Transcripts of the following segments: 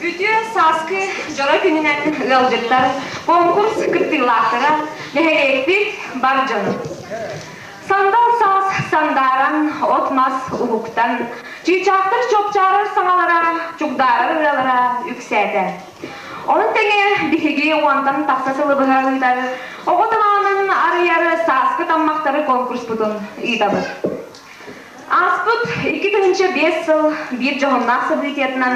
Үтүө сааскы дьоро күнүнэн ыалдьыттар, конкурс кыттыылаахтара, нэһилиэкпит бар дьоно. Сандал саас сандааран, от-мас уһуктан, чыычаахтар чуопчаарар саҥалара, чугдаарар ырыалара үксээтэ. Ону тэҥэ биһиги уонтан тахса сылы быһа ыытар оҕо талаанын арыйар сааскы таммахтары конкурспутун ыытабыт. Ааспыт 2005 сыл биир дьоһуннаах событиетынан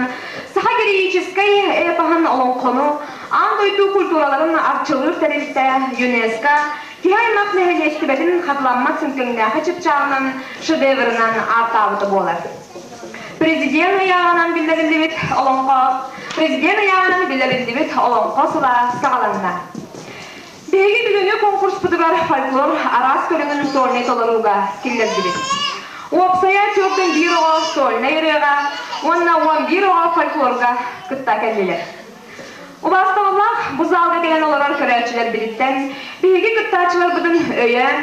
саха героическай эпоһын олоҥхону аан дойду культураларын арчылыыр тэрилтэ ЮНЕСКО киһи аймах нэһилиэстибэтин хатыламмат сүҥкэҥнээхи чыпчаалынан шедеврынан ааттаабыта буолар. Президент ыйааҕынан биллэриллибит олоҥхо Президент ыйааҕынан биллэриллибит олоҥхо сыла саҕаланна. Биһиги бүгүҥҥү конкурспутугар фольклор араас көрүҥүн сольнай толорууга киллэрдибит. Уопсайа 41 оҕо сольнай ырыаҕа уонна 11 оҕо фольклорга кытта кэллилэр. Убаастабыллаах бу залга кэлэн олорор көрөөччүлэрбититтэн биһиги кыттааччыларбытын өйөөн,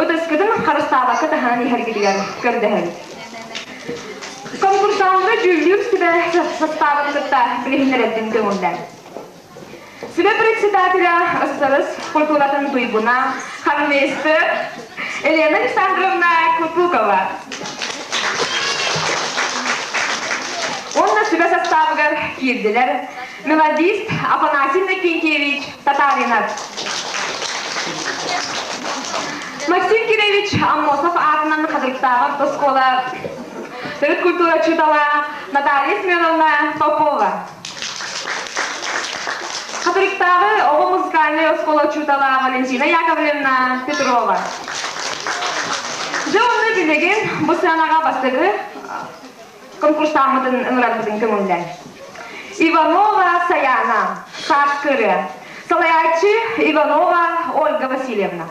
ытыскытын харыстаабакка таһынан иһэргитигэр көрдөһөбүт. Конкурсаннары дьүүллүүр сүбэ састаабын кытта билиһиннэрэрбин көҥүллээн. Сүбэ председателя СССР культуратын туйгуна, хормейстер Елена Александровна Кутукова. Уонна сүбэ састаабыгар киирдилэр мелодист Афанасий Накентьевич Татаринов, Максим Кирович Аммосов аатынан Хатырыктааҕы оскуола төрүт культура учуутала Наталья Семеновна Попова, Хатырыктааҕы оҕо музыкальнай оскуола учуутала Валентина Яковлевна Петрова. Дьэ онно билигин бу сыанаҕа бастакы конкурстааммытын ыҥырарбытын көҥүллээн. Иванова Саяна, Сааскы ырыа. Салайааччы Иванова Ольга Васильевна.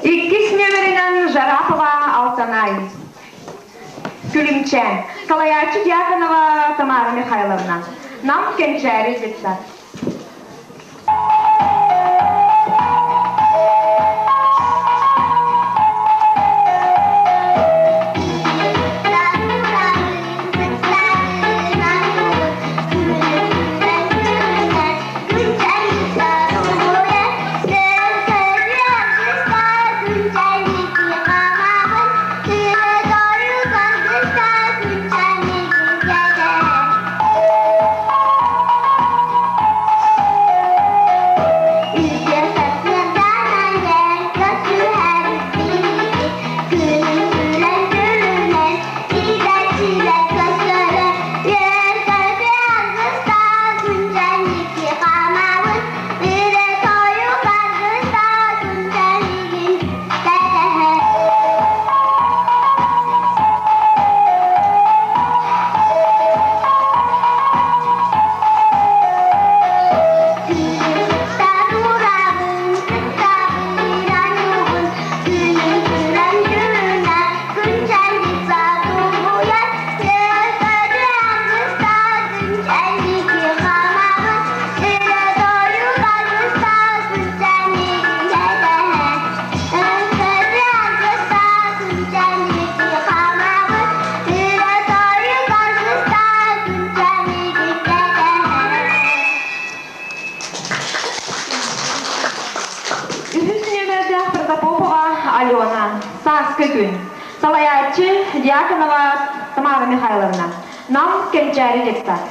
Иккис нүөмэринэн Жарапова Алтанай. Күлүмчээн. Салайааччы Дьяконова Тамара Михайловна. Нам Кэнчээри детсад. Дьяконова Тамара Михайловна, Нам Кэнчээри детсад.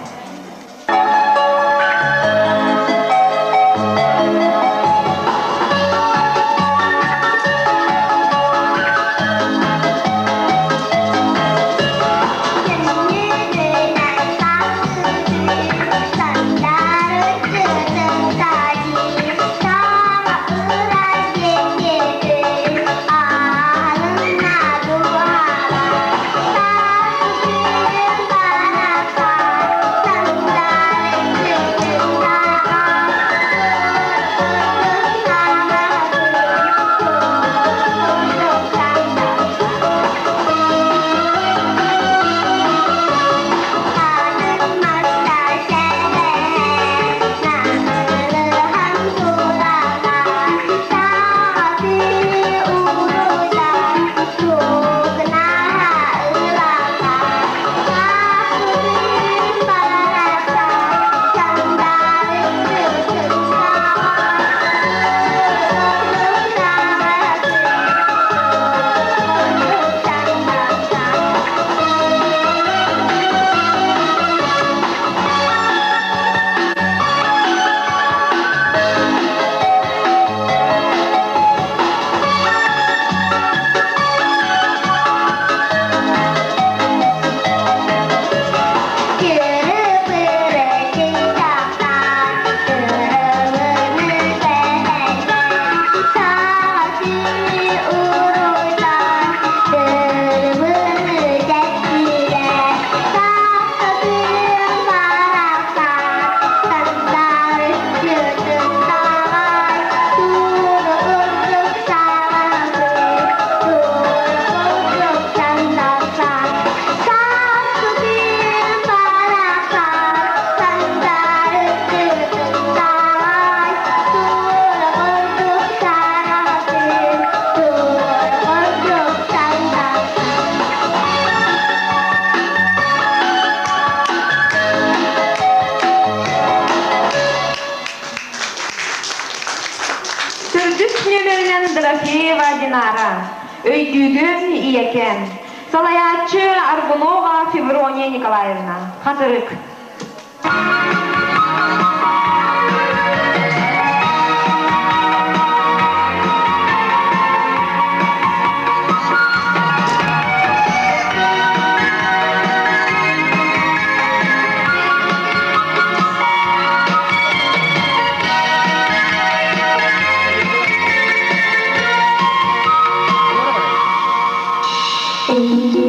Төрдүс нүөмэринэн Дорофеева Динара, Өйдүүгүн ийэкэм, салайааччы Аргунова Феврония Николаевна, Хатырык. Thank you.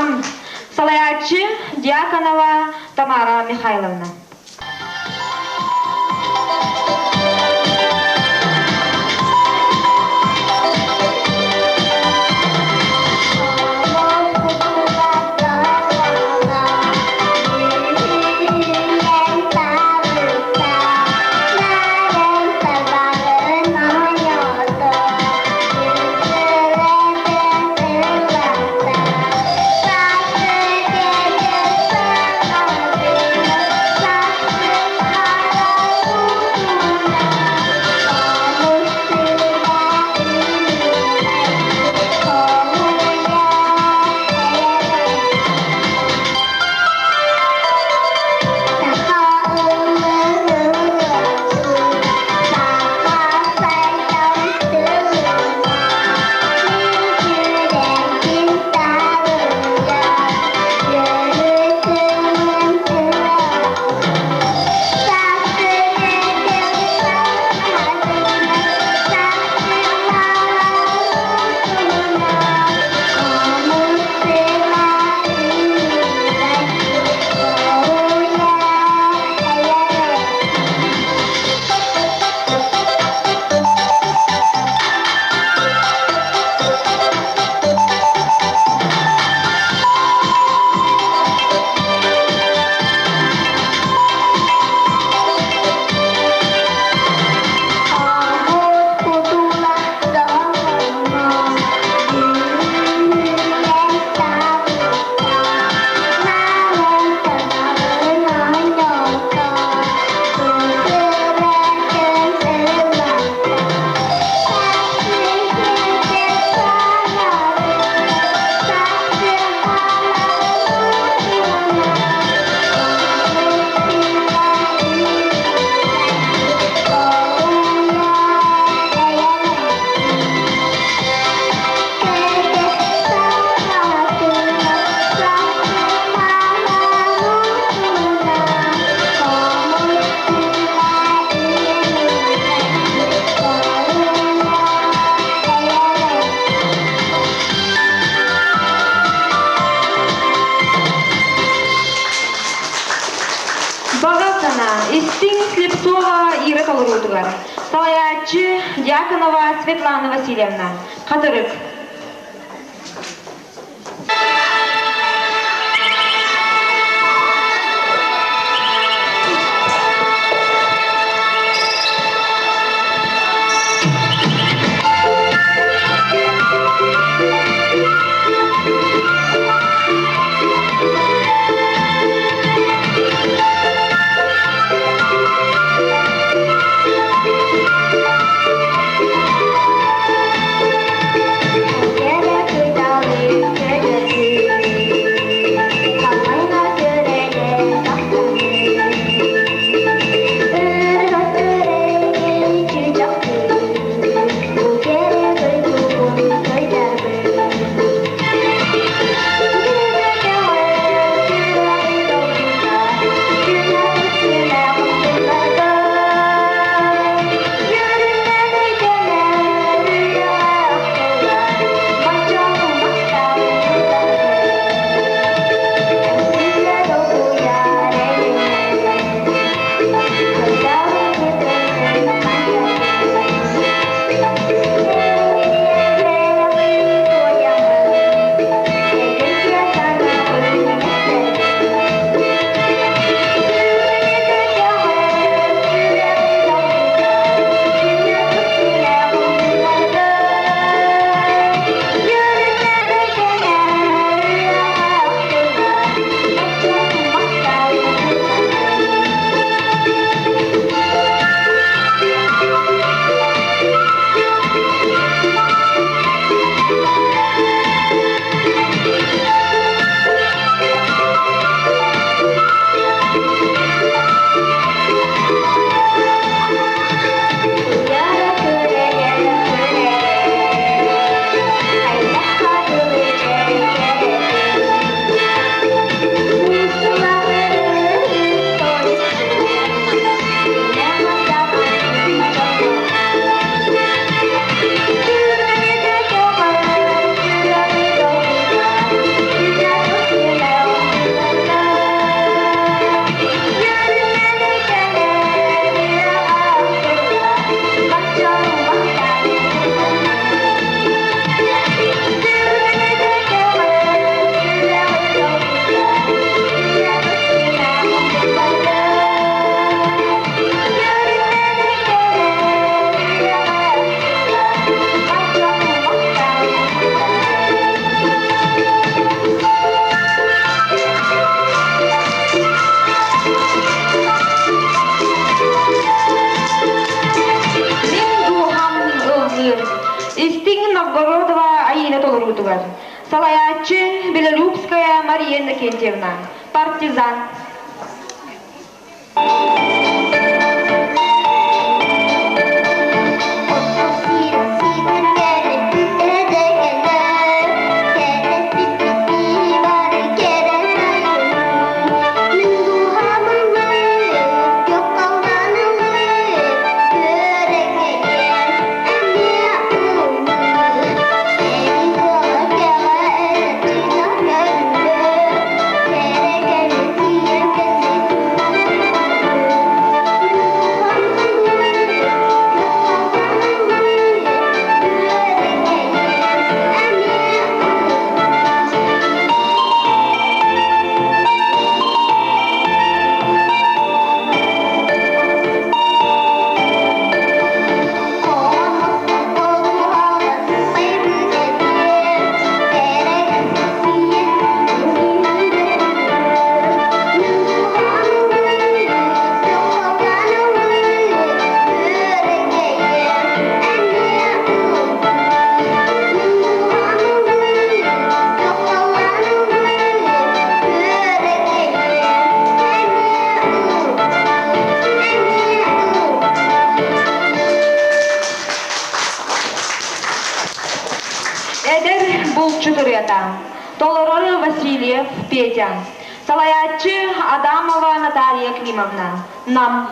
Нам салайааччы Дьяконова Тамара Михайловна. Баҕа санаа, истиҥ Слепцова Ира толоруутугар, салайааччы Дьяконова Светлана Васильевна, Хатырык. толоруутугар салайааччы Белолюбская Мария Иннокентьевна, партизан. Эдэр булчут ырыата. Толорор Васильев Петя. Салайааччы Адамова Наталья Климовна. Нам.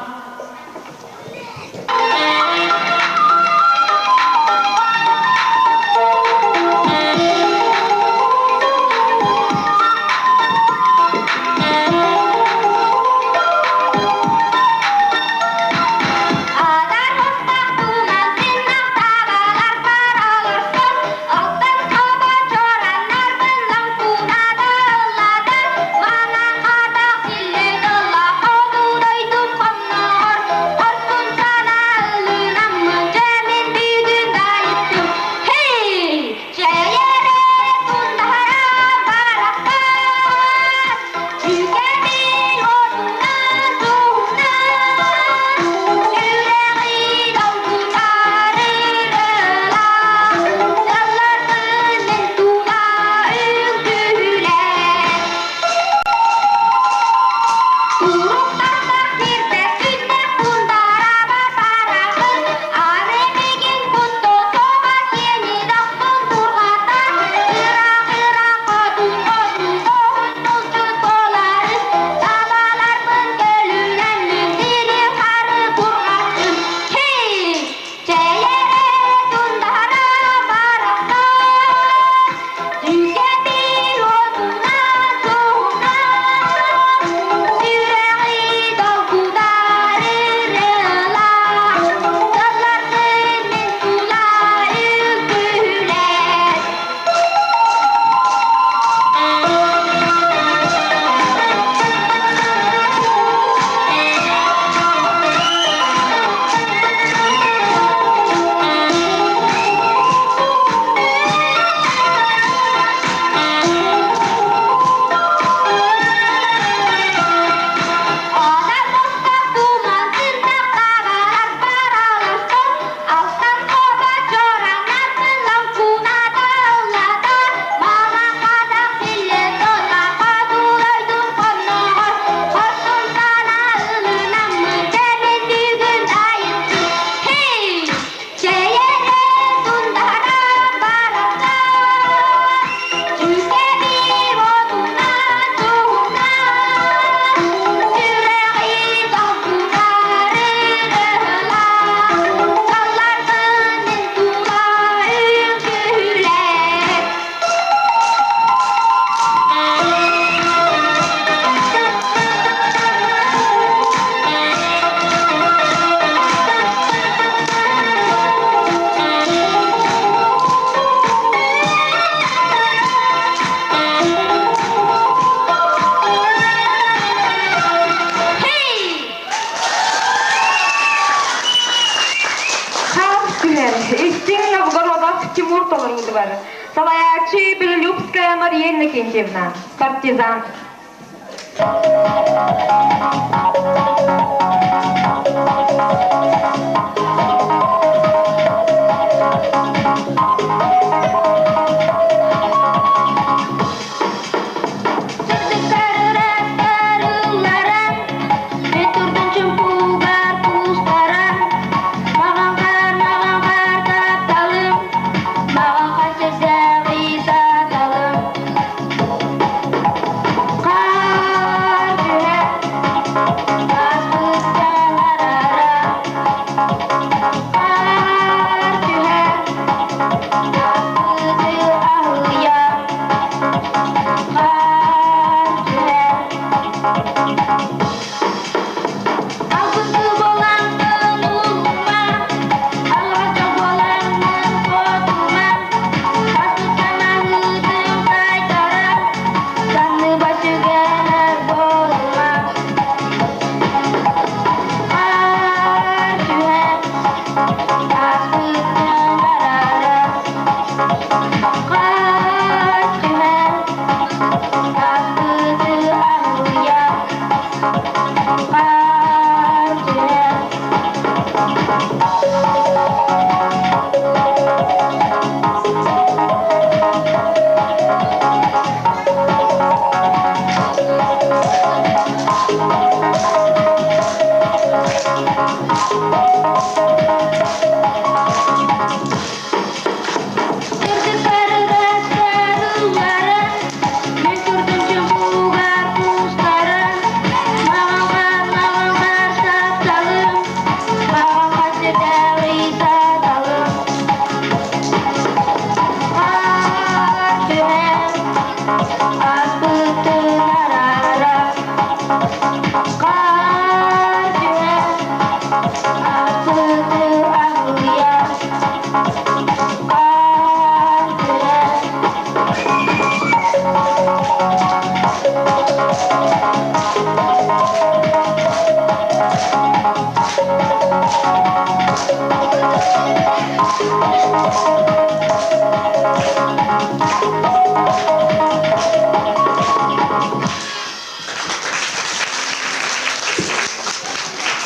Истиҥ Новгородов Тимур толоруутугар салайааччы Белолюбская Мария Иннокентьевна, партизан.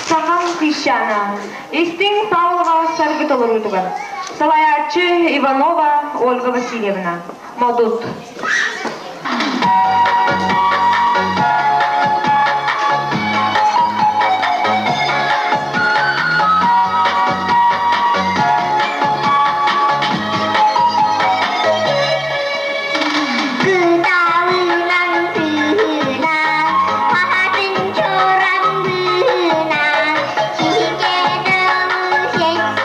Сахам Кыысчаана, истиҥ Павлова саргы толоруутугар. Салайааччы Иванова Ольга Васильевна. Модут. Кыталынан тыына, хаһатын чоран быына, киһи сессиһэ,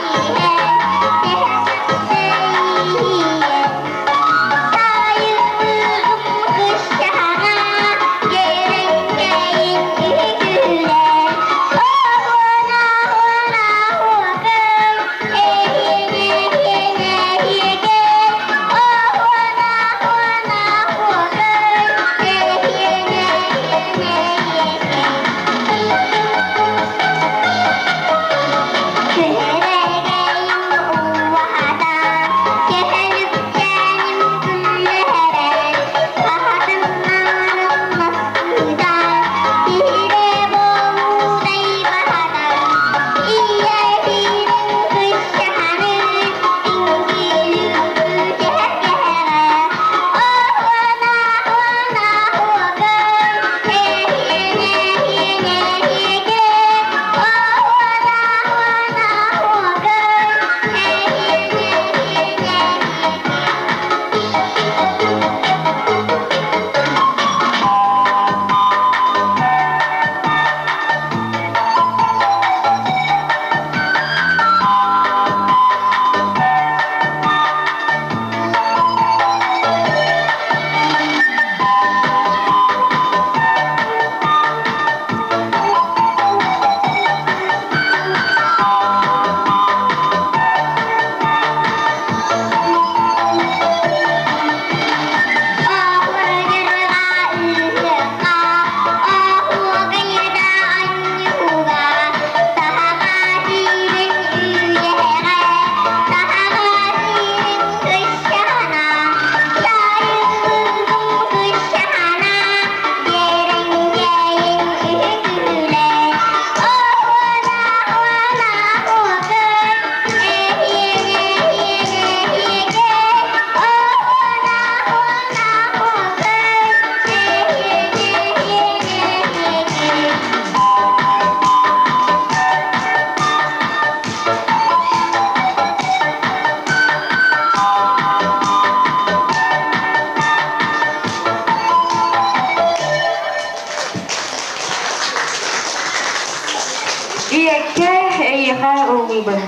Ийэккэ эйиэхэ ыллыыбын.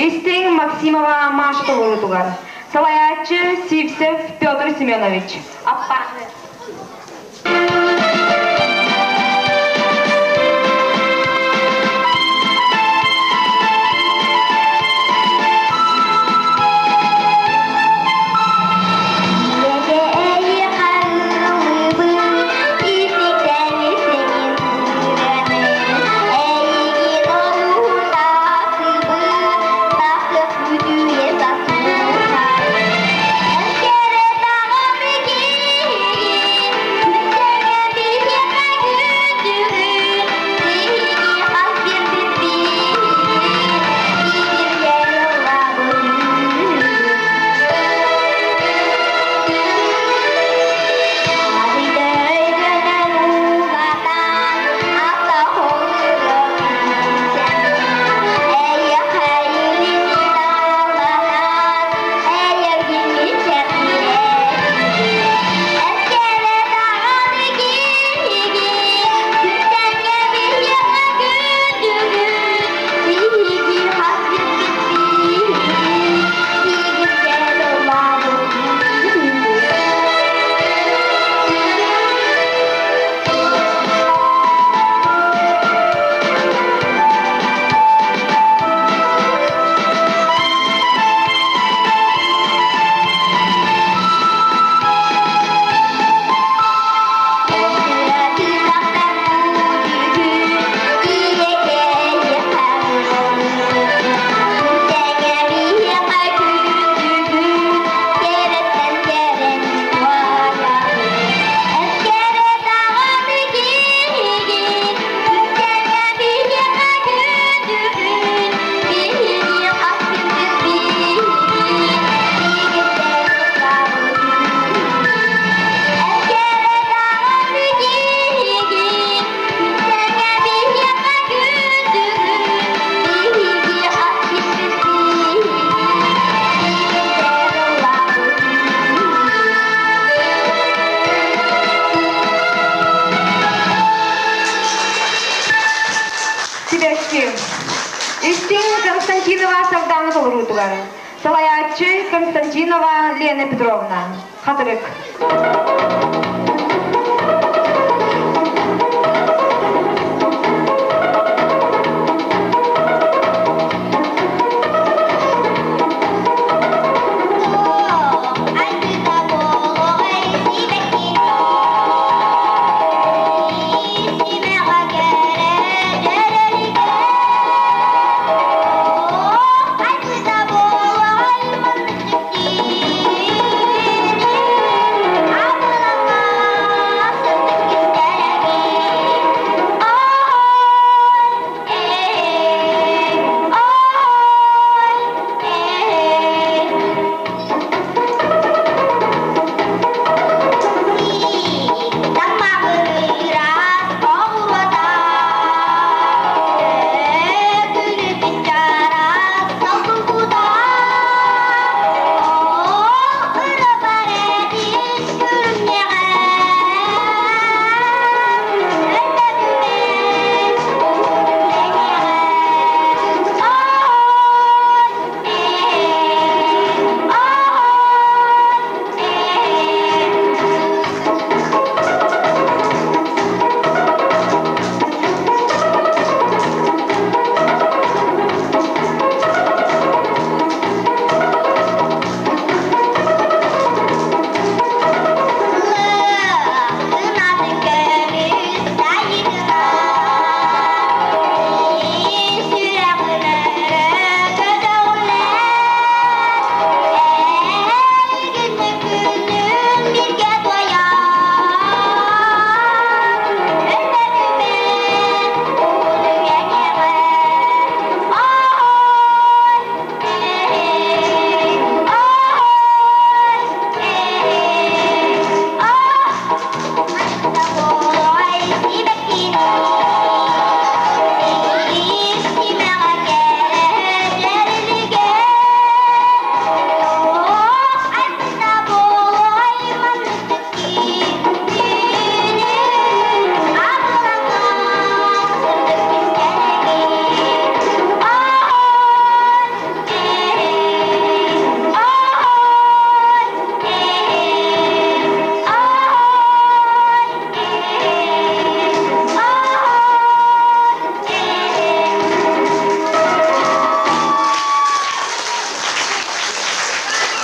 Истиҥ Максимова Маша толоруутугар. Салайааччы Сивцев Петр Семенович. Аппааны. Сибэкки. Истиҥ Константинова Сардаана толоруутугар. Салайааччы Константинова Лена Петровна. Хатырык.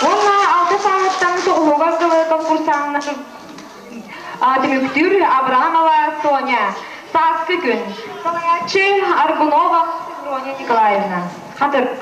Уонна алта сааһыттан тоҕуһугар дылы конкурсаҥҥа түмүктүүр Абрамова Соня. Сааскы күн. Салайааччы Аргунова Феврония Николаевна. Хатырык.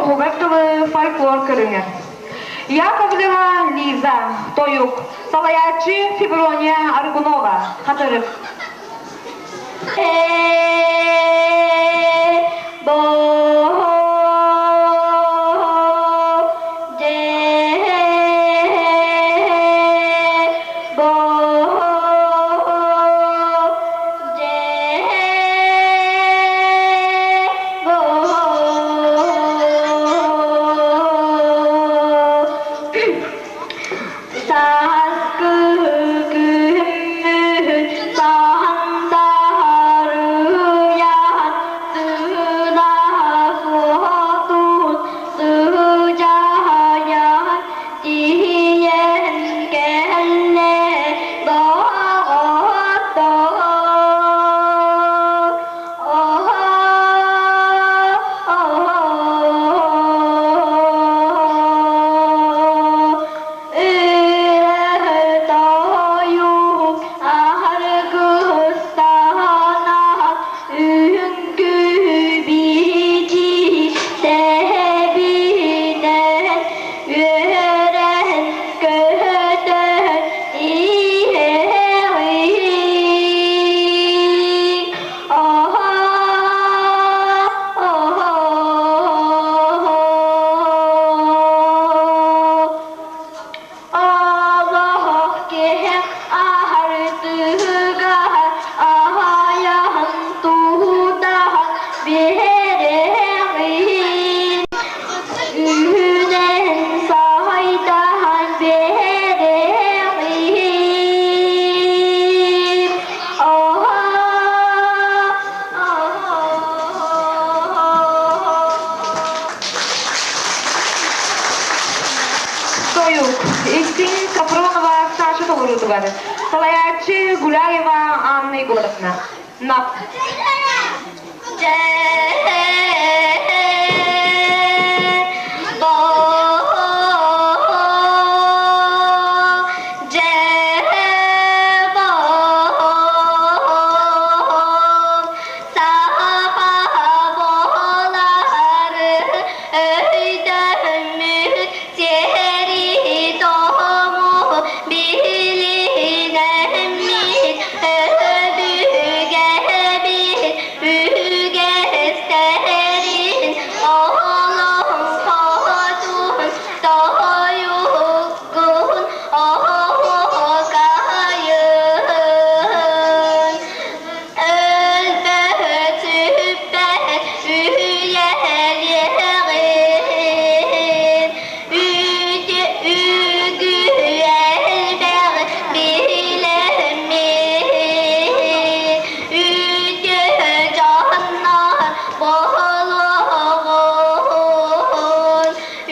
Оһугар тылы фольклор көрүҥэ. Яковлева Лиза, тойук, салайааччы Феврония Аргунова, Хатырык. Сааскы күммүт саһандарыйан сына суотун сыдьаайан тиийэн кэллэ доҕоттоор. Ырыа-тойук аһаргыстаана үҥкүү-битии тэбинэн үөрэн-көтөн иһэҕин. Олох киһи аһартыгар аһайан тутаһан биэрэҕин. Үүнэн сайдаһан биэрэҕин. Тойук, истиҥ Сафронова Саша толоруутугар, салайааччы Гуляева Анна Егоровна. Нап. Өйдөммүт сиэри тому билинэммит өбүгэбит үгэстэрин олоҥхотун тойугун оһуокайын өлбөт сүппэт үйэлиэҕин үтүө үгү элбэх билэммит үтүө дьоннор буолуоҕун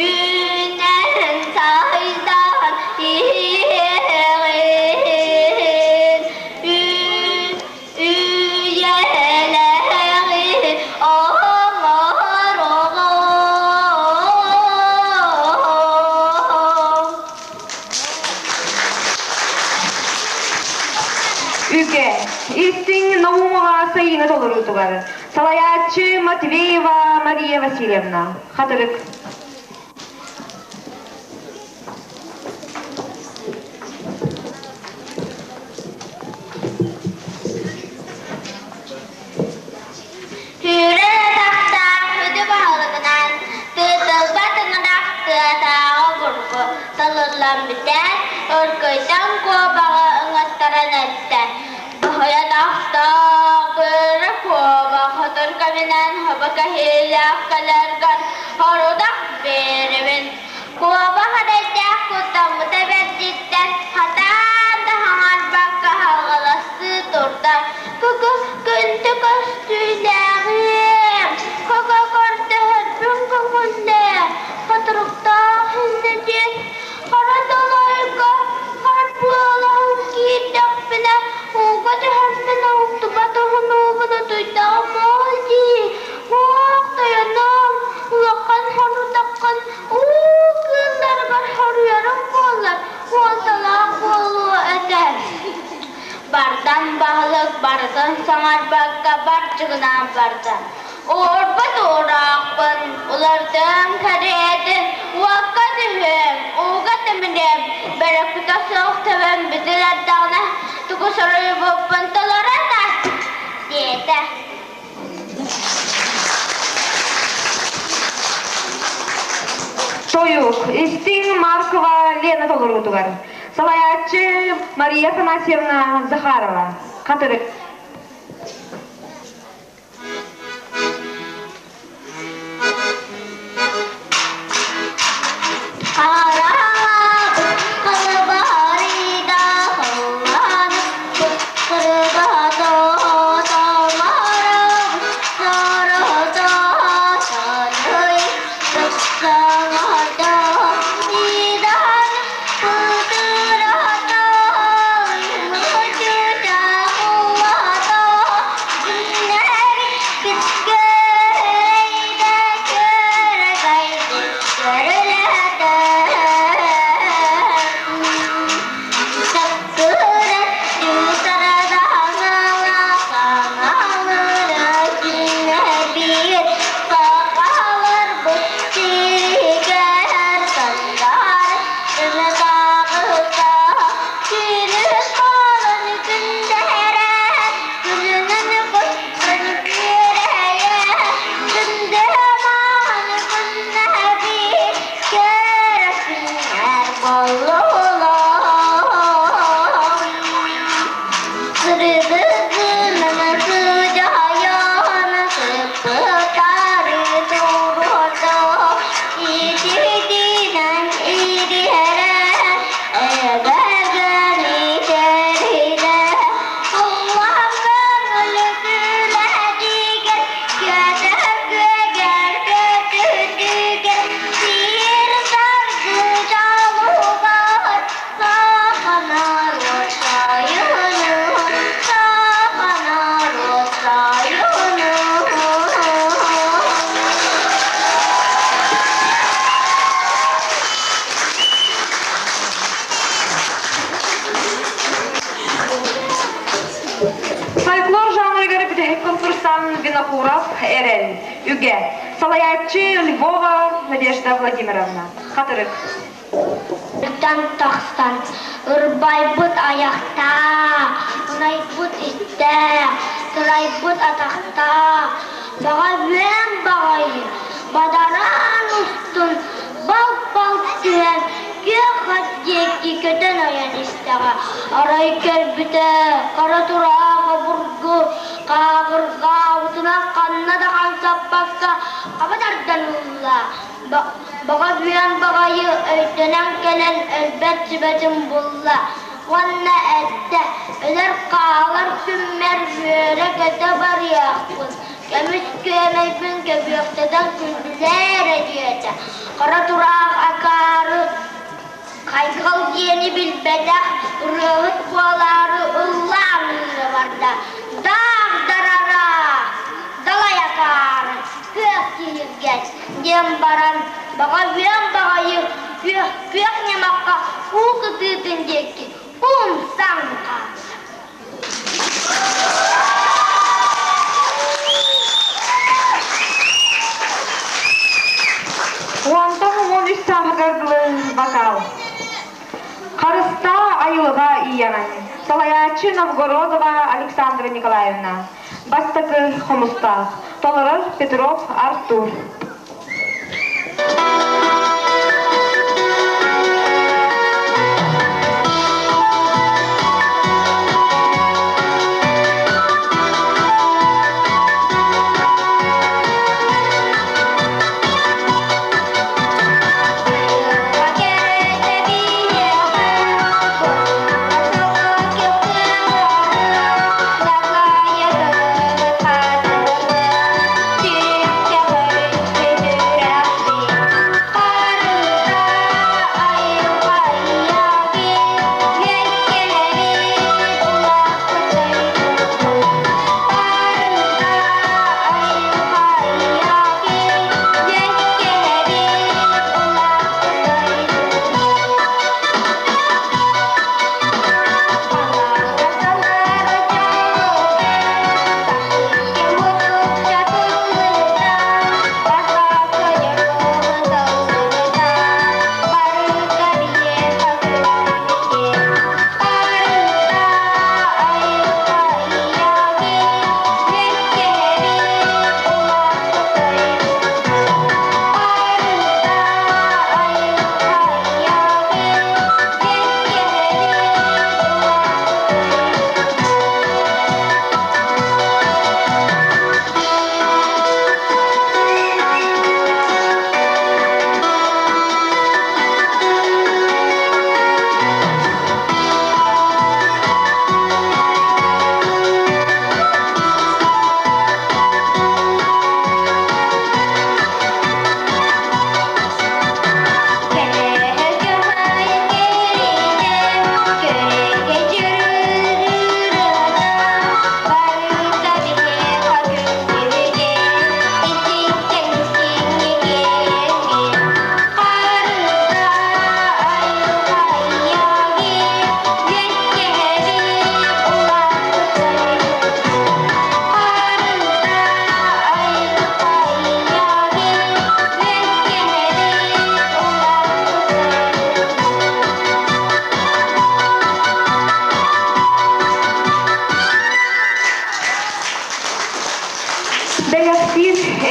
үүнэн сайдан иһиэҕин үйэлээҕи оҥороҕун. Үгэ, истиҥ Наумова Сайыына толоруутугар, салайааччы Матвеева Мария Васильевна. Хатырык. Сүүрэр атахтаах сүдү баһылыгынан тыытылбат ыҥырах тыатааҕы обургу талыллан бүтээт, өркөйтөн куобаҕы ыҥыттаран эттэ: «Баһыйа тахтаах бөрө куобах хотор кэминэн хаба кэһиилээх кэлэргэр сорудах биэрэбин. Куобах эрэйдээх куттаммыта бэрдиттэн хатаан да хаҥарбакка хаҕыластыы турда. Күкү күндү көстүүлээҕиэм, көкө көрдөһөрбүн көҥүллээ, хатырыктаах иннэ диэн хара далайга харбыалаһан киирдэхпинэ ууга түһэрбин уһуктубатаҕын уубун утуйдаҕым ол дии, уох тойонум, улахан хорутаххын уу кыылларыгар хоруйарым буоллар, суолталаах буолуо этэ. Бардан баһылык барытын саҥарбакка бардьыгынаан барда. Уорбут уураахпын, улардыам кэриэтин, уокка түһүөм, ууга тимириэм, бөрөкүтэ суох төбөм бүтүн эрдэҕинэ, тугу соруйбуппун толорон таас, диэтэ. Тойук, истиҥ Маркова Лена толоруутугар. Салайааччы Мария Афанасьевна Захарова. Хатырык. Хараҕабыт халбарыйда халлааныбыт кырбата тамарабыт сарата саныйбыт саҥарда идан кытырата мучуча Фольклор жанрыгар бүтэһик конкурсан Винокуров Эрэл, Үгэ, салайааччы Львова Надежда Владимировна. Хатырык. Тан тахсан ырбайбыт айахтаах, унайбыт истээх, сырайбыт атахтаах, баҕа үөн баҕайы, бадараан устун балт-балт түһэн күөх от диэки көтөн ойон истэҕэ. Арай көрбүтэ, хара тураах обургу хааҕырҕаабытынан ханна да хамсаппакка хаба тардан ылла. Баҕа бүөн баҕайы өйдөнөн кэлэн өлбөт сүбэтин булла уонна эттэ: «Өлөр-хаалар күммэр үөрэ-көтө барыахпын, көмүс күөмэйбин көбүөхтэтэн күндүлээ эрэ» диэтэ. Хара тураах акаары хайҕал диэни билбэтэх, ырыаһыт буолаары ыллаан ыыра барда: «Даах дарара, далай акаары, күөх киһиргэс» диэн баран, баҕа үөн баҕайы күөх, күөх ньамахха уу кытыытын диэки умсан хаалла. Уонтан 13 сааһыгар дылы вокал. Харыстаа айылҕа ийэҕин. Салайааччы Новгородова Александра Николаевна. Бастакы хомустаах. Толорор Петров Артур. Thank you.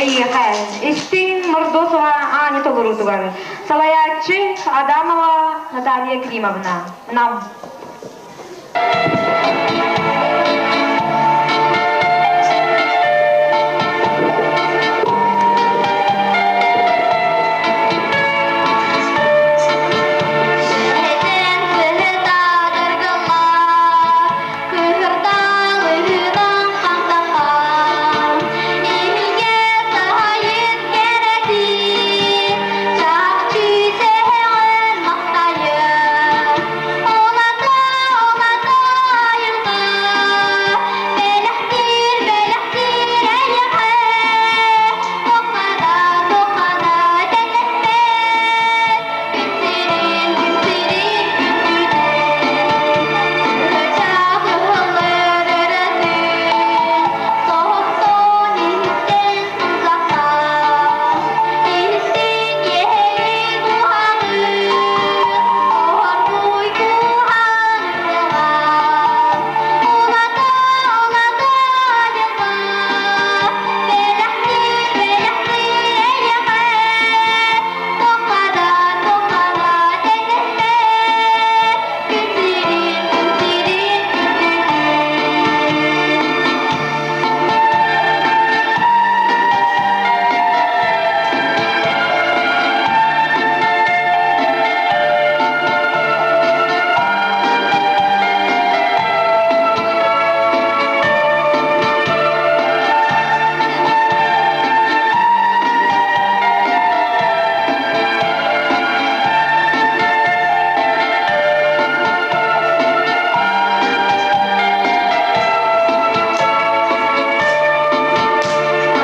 эйиэхэ истиҥ Мордосова Аня толоруутугар салайааччы Адамова Наталья Климовна. Нам. Этэн сыһытадаргыллар, кыһырдаалыһынан хантахан, иһилгэ саһайыт кэрэтин, чахчы сэһэҕин махтайын, олата, олата айылҕа, бэлэхтиир, бэлэхтиир эйиэхэ, туххана, туххана тэлэспэт, күн сирин, күн сирин күндүтэ. Чыычаах ыһыллар өрөтүн, соһуттун иһиттэн сымсахтаан, иһиттин иэһэйин уһаҕын, оһорбуй куһаҕан ырыаҕа. Улата, улата айылҕа, бэлэхтиир, бэлэхтиир эйиэхэ, туххана, туххана тэлэспэт, күн сирин, күн сирин күндүтэ.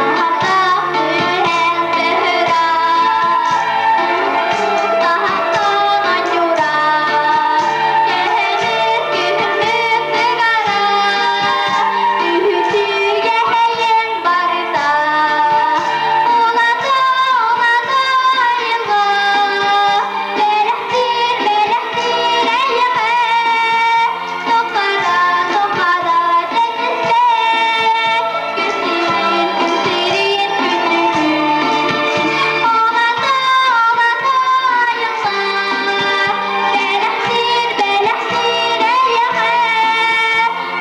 Аһатах түһэн сыһырар, таһаттан анньурар, кэһэммит күһүммүт сыгара, түһүтүгэ эйэн барыта, улата, улата айылҕа, бэлэхтиир, бэлэхтиир эйиэхэ, туххара, туххара тэнниспэт, күн сирин, күн сирин күндүтүн. Улата, улата айылҕа, бэлэхтиир, бэлэхтиир эйиэхэ,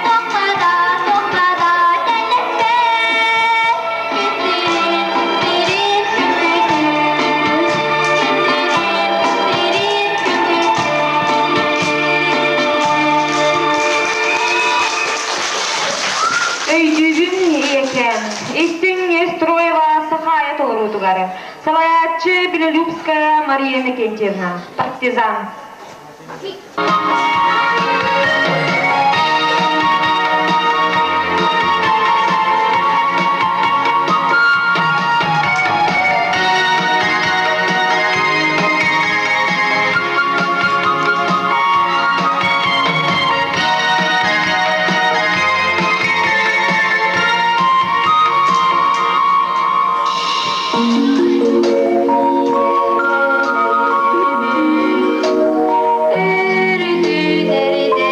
туххара, туххара тэнниспэт, күн сирин, күн сирин күндүтүн. Күн сирин, күн сирин күндүтүн. Өйдүүбүн ийэкэм, истиҥ Строева Сахая толоруутугар. Салайааччы Белолюбская Мария Иннокентьевна, партизан. Өрүтүнэрдэ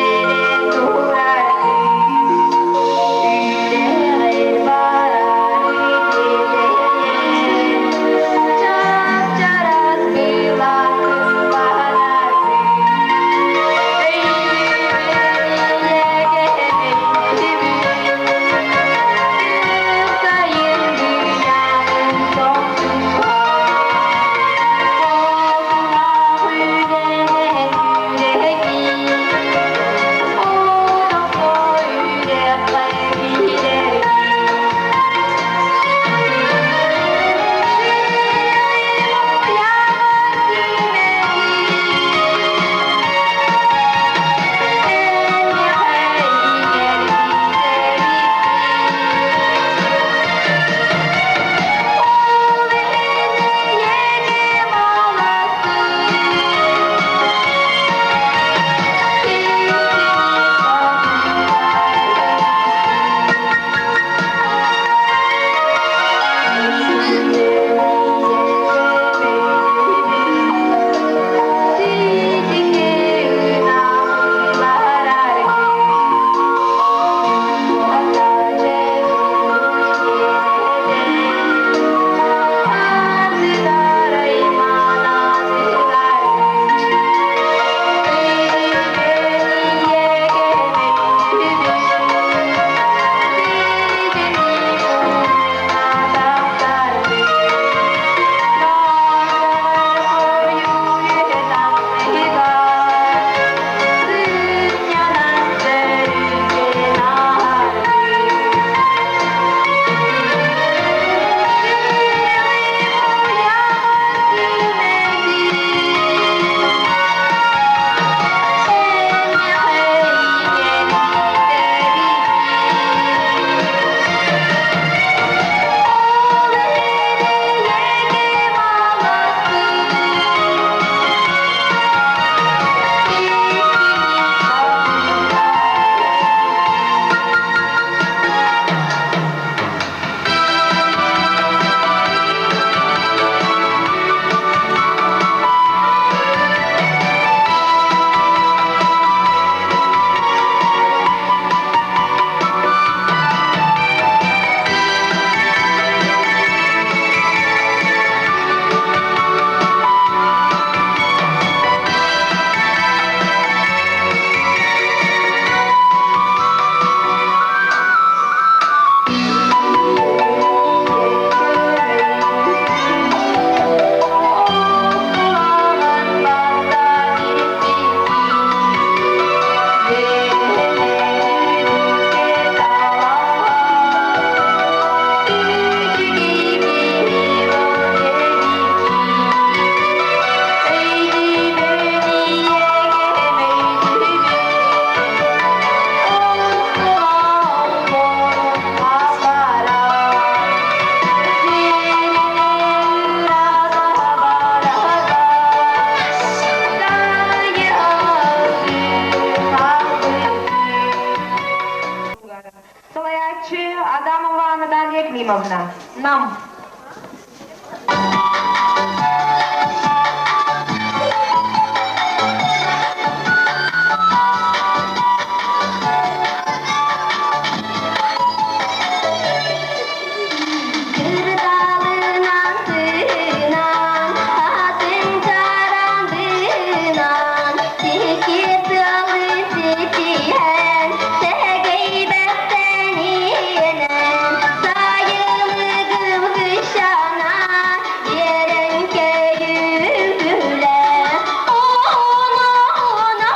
Адамова Наталья Климовна. Нам. Кырдалынан тыынан, атын чарандынан, Тики тыалы ситиһэн, сэгэйбэттэн иэнэн, Сайылыгым кышана, дьиэрэн кэйүүгүлэ. Оно, оно,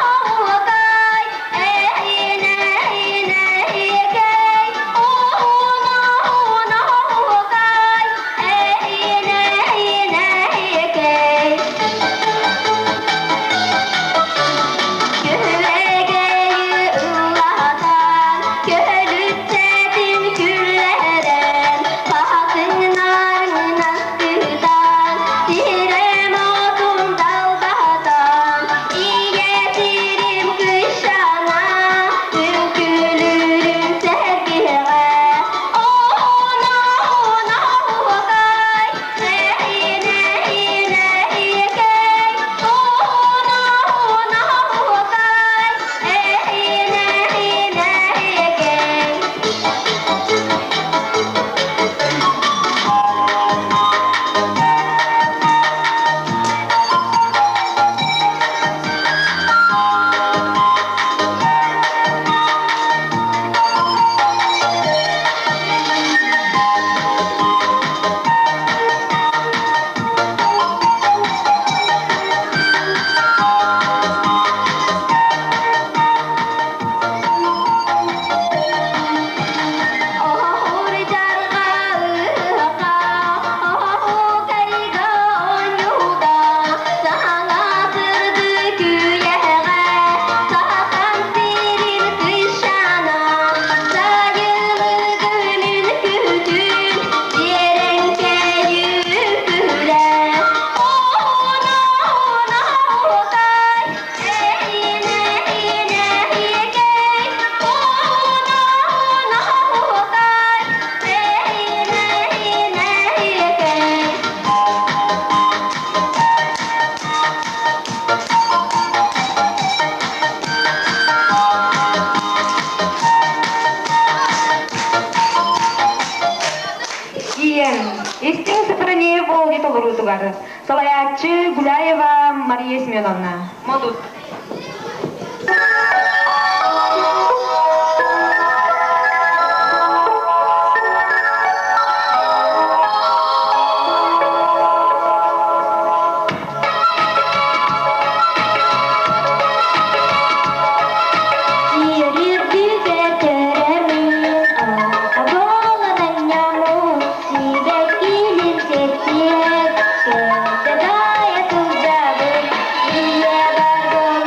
кай, эйне, эйне, кэй, Оно, оно, кай, эйне, эйне, кэй. Күөгэйи ыллатан, көлүччэтин күллэрэн, Хатыҥнарын астытан, сирэм отун далбатан, Ийэ сирим кышана, үҥкүүлүүрүм сэргэҕэ. Оно, оно, кай, эйне, эйне, кэй, Оно, оно, кай, эйне, эйне, кэй. Оһур жарҕа оһуокайга оонньууга саҥа сырдык үйэҕэ Сахан сирин кышана сайылыгын үнкүтүн дьиэрэҥкэйи үҥкүүлэ. Оно оһуокай эйне эйне кэй Оно оһуокай эйне эйне кэй. Иен, истиҥ сыпырыныы Волги толоруутугар. Салайааччы Гуляева Мария Семеновна. Модут. Сибэккилин сэтиэт, кэтэдайа сылдьабын, ийэ бар.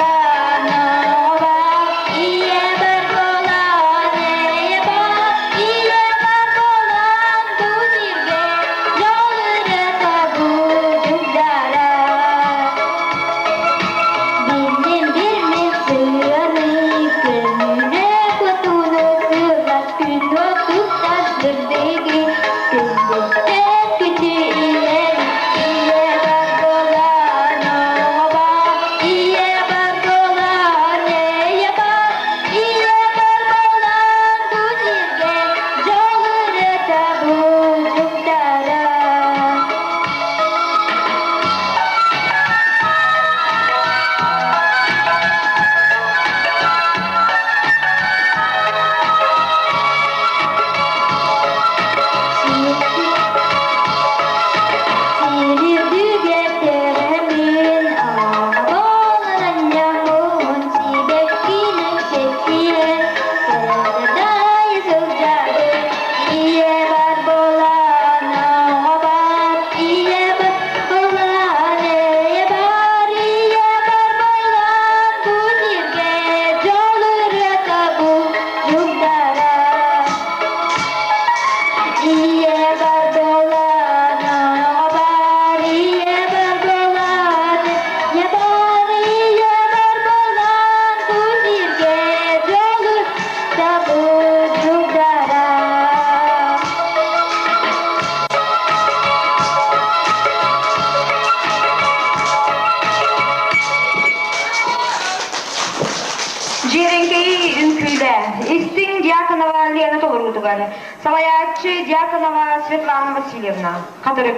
толоруутугар салайааччы Дьяконова Светлана Васильевна. Хатырык.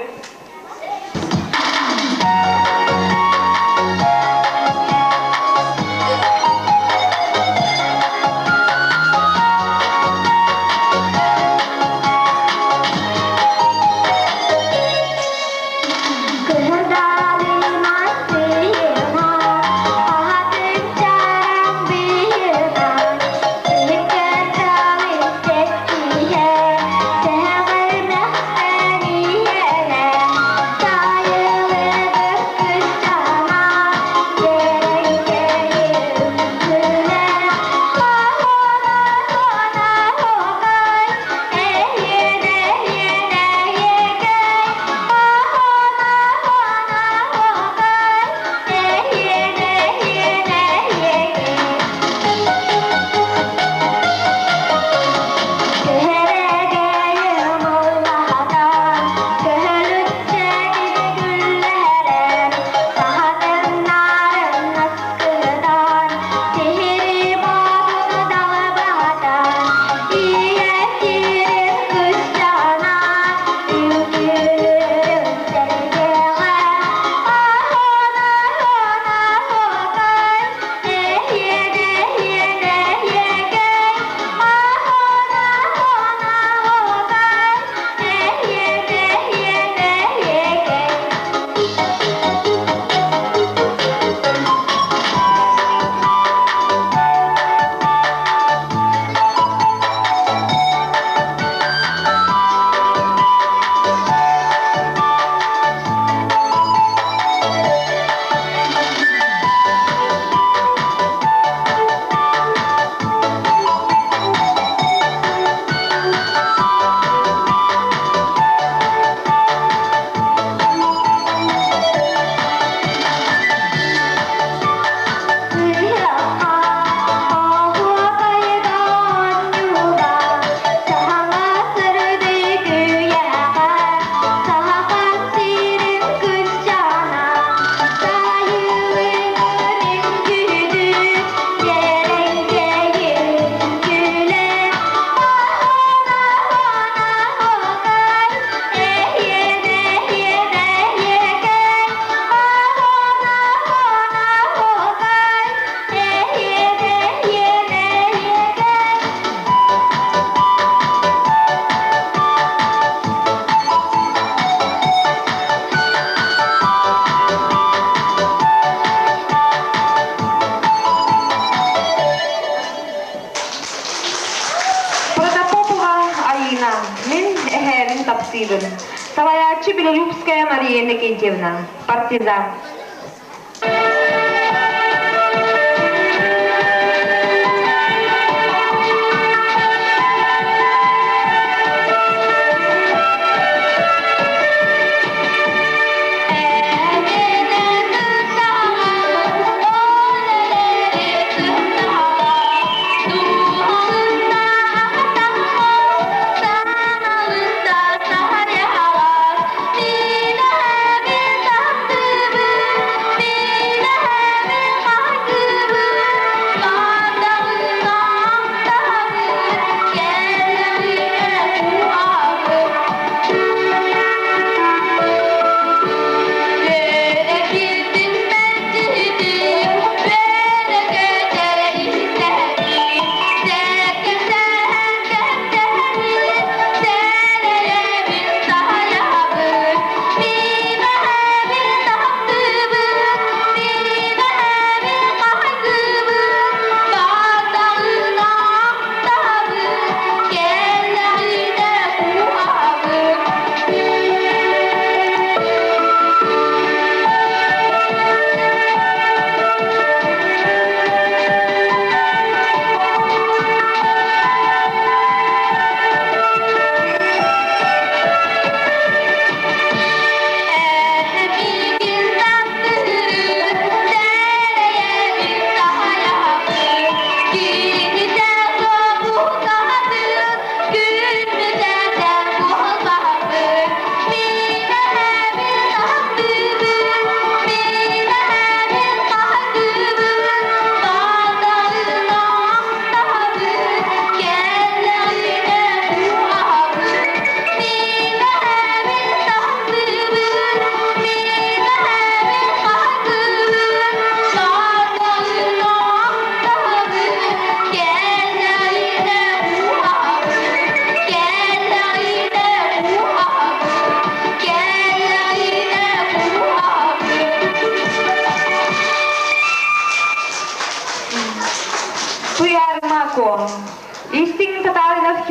Протопопова Айыына, мин эһээбин таптыыбын. Салайааччы Белолюбская Мария Иннокентьевна, партизан.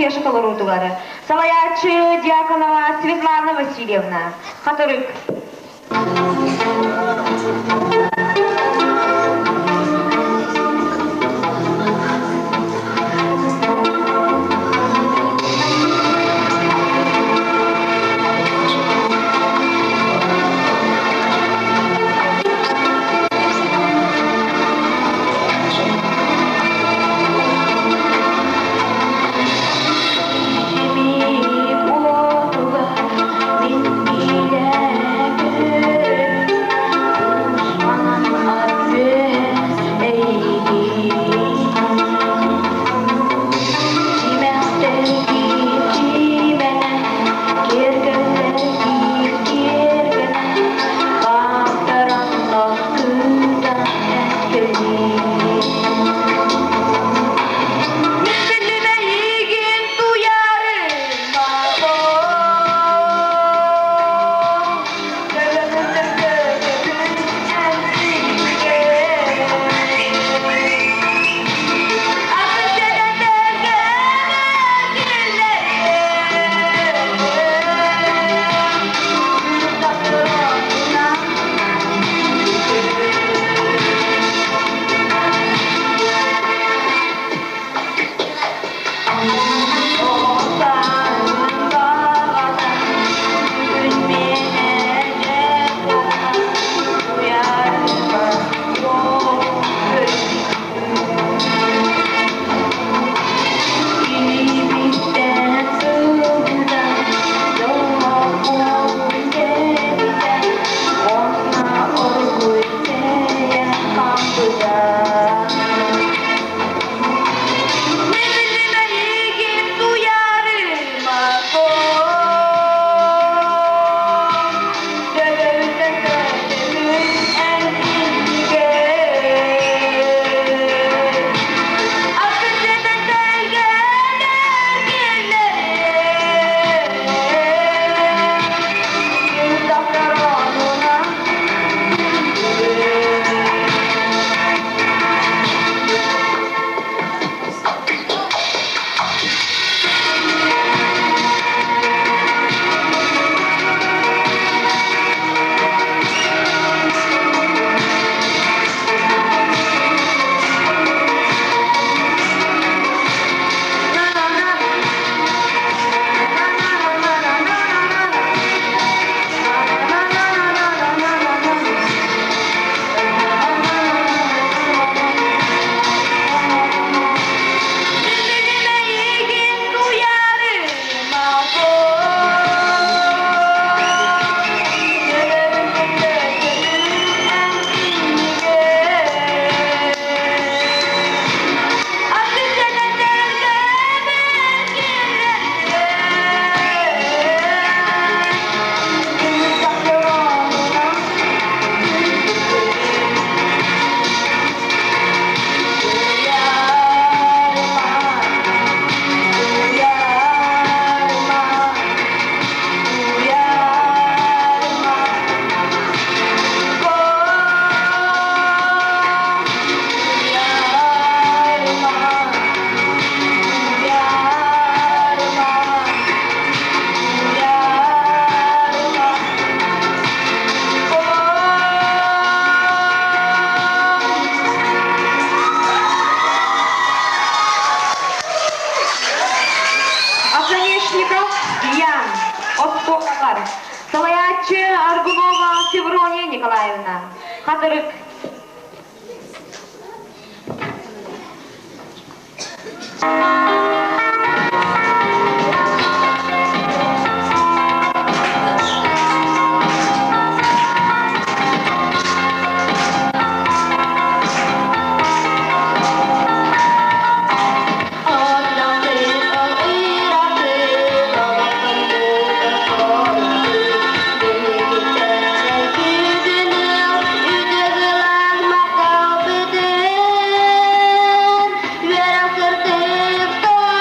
Кеша толоруутугар. Салайааччы Дьяконова Светлана Васильевна. Хатырык. Оконешников Ян, Осколовар. Салаячы Аргунова Феврония Николаевна. Хатырык. Үөрэх сырдык.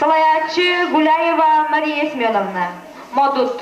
Салайааччы Гуляева Мария Семеновна. Модут.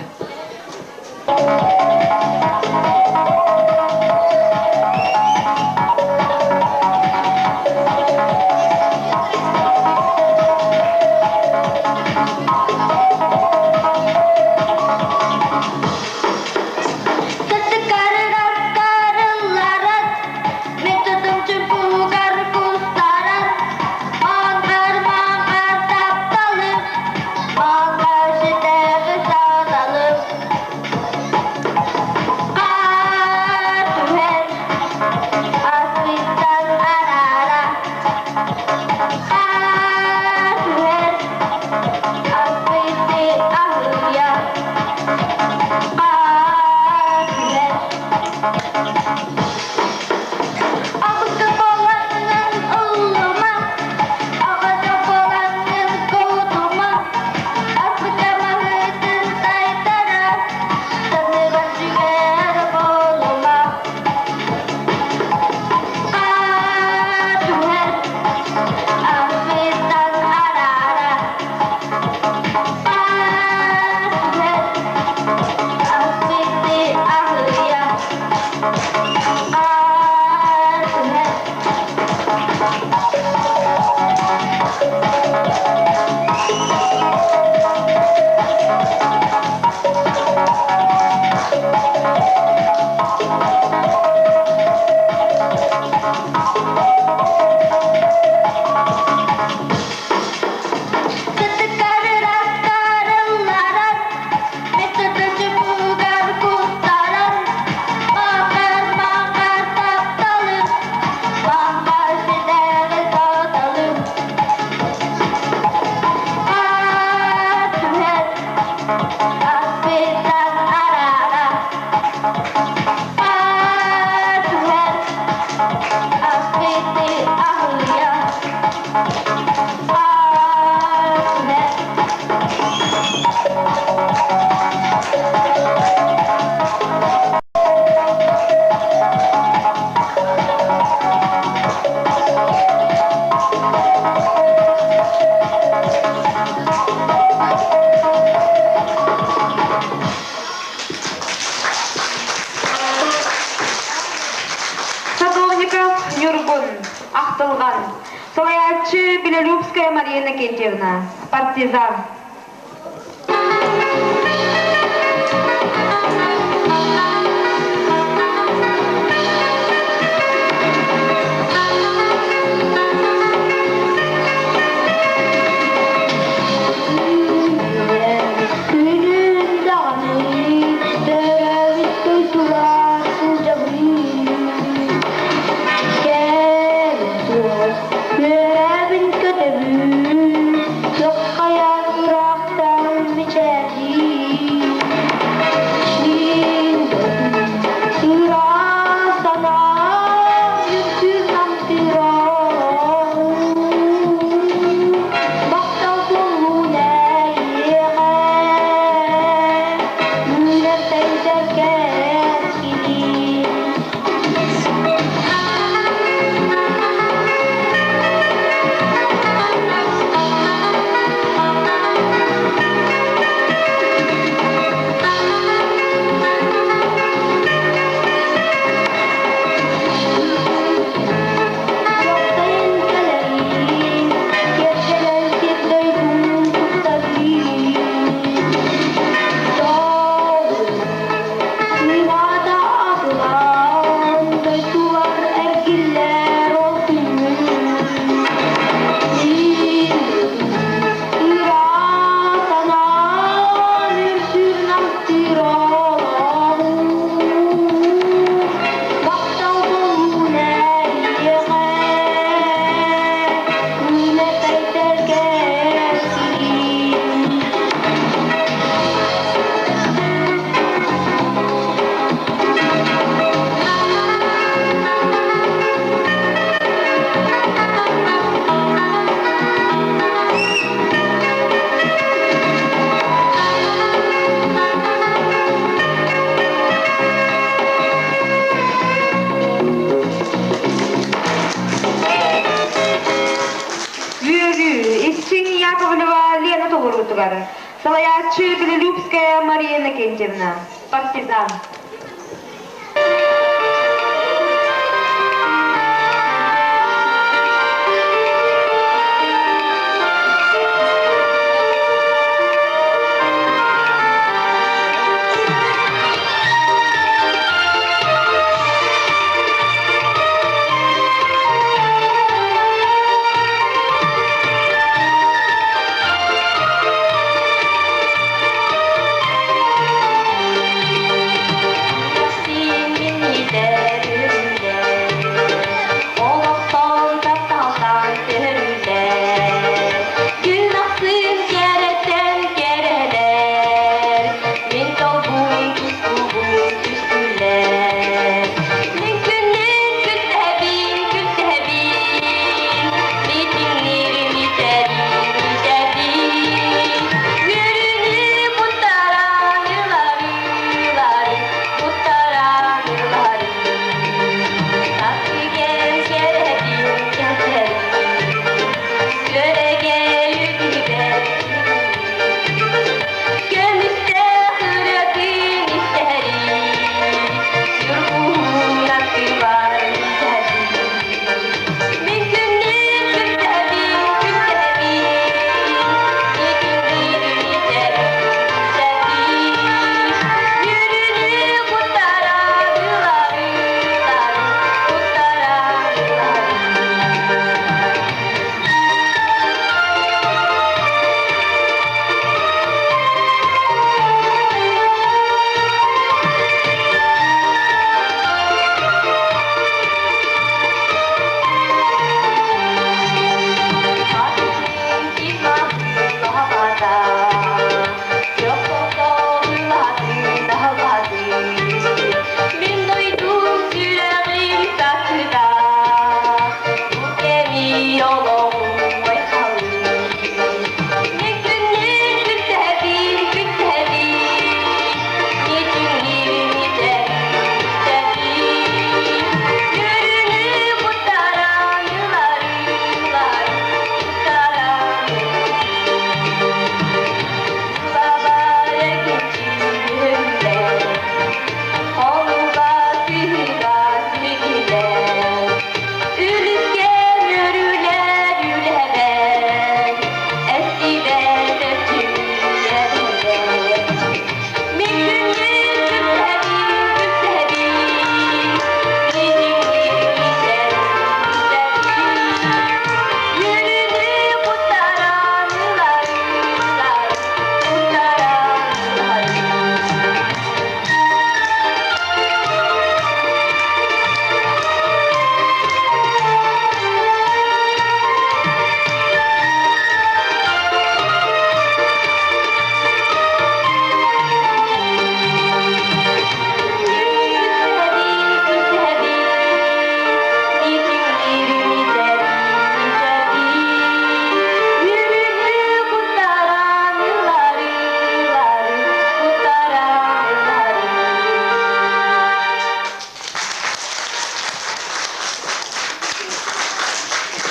Садовников Нюргун, Ахтылган. Салайааччы Белолюбская Марина Кентьевна, партизан. Үөрүү, Истиҥ Яковлева Лена толоруутугар. Салайааччы Белолюбская Мария Иннокентьевна. Партизан.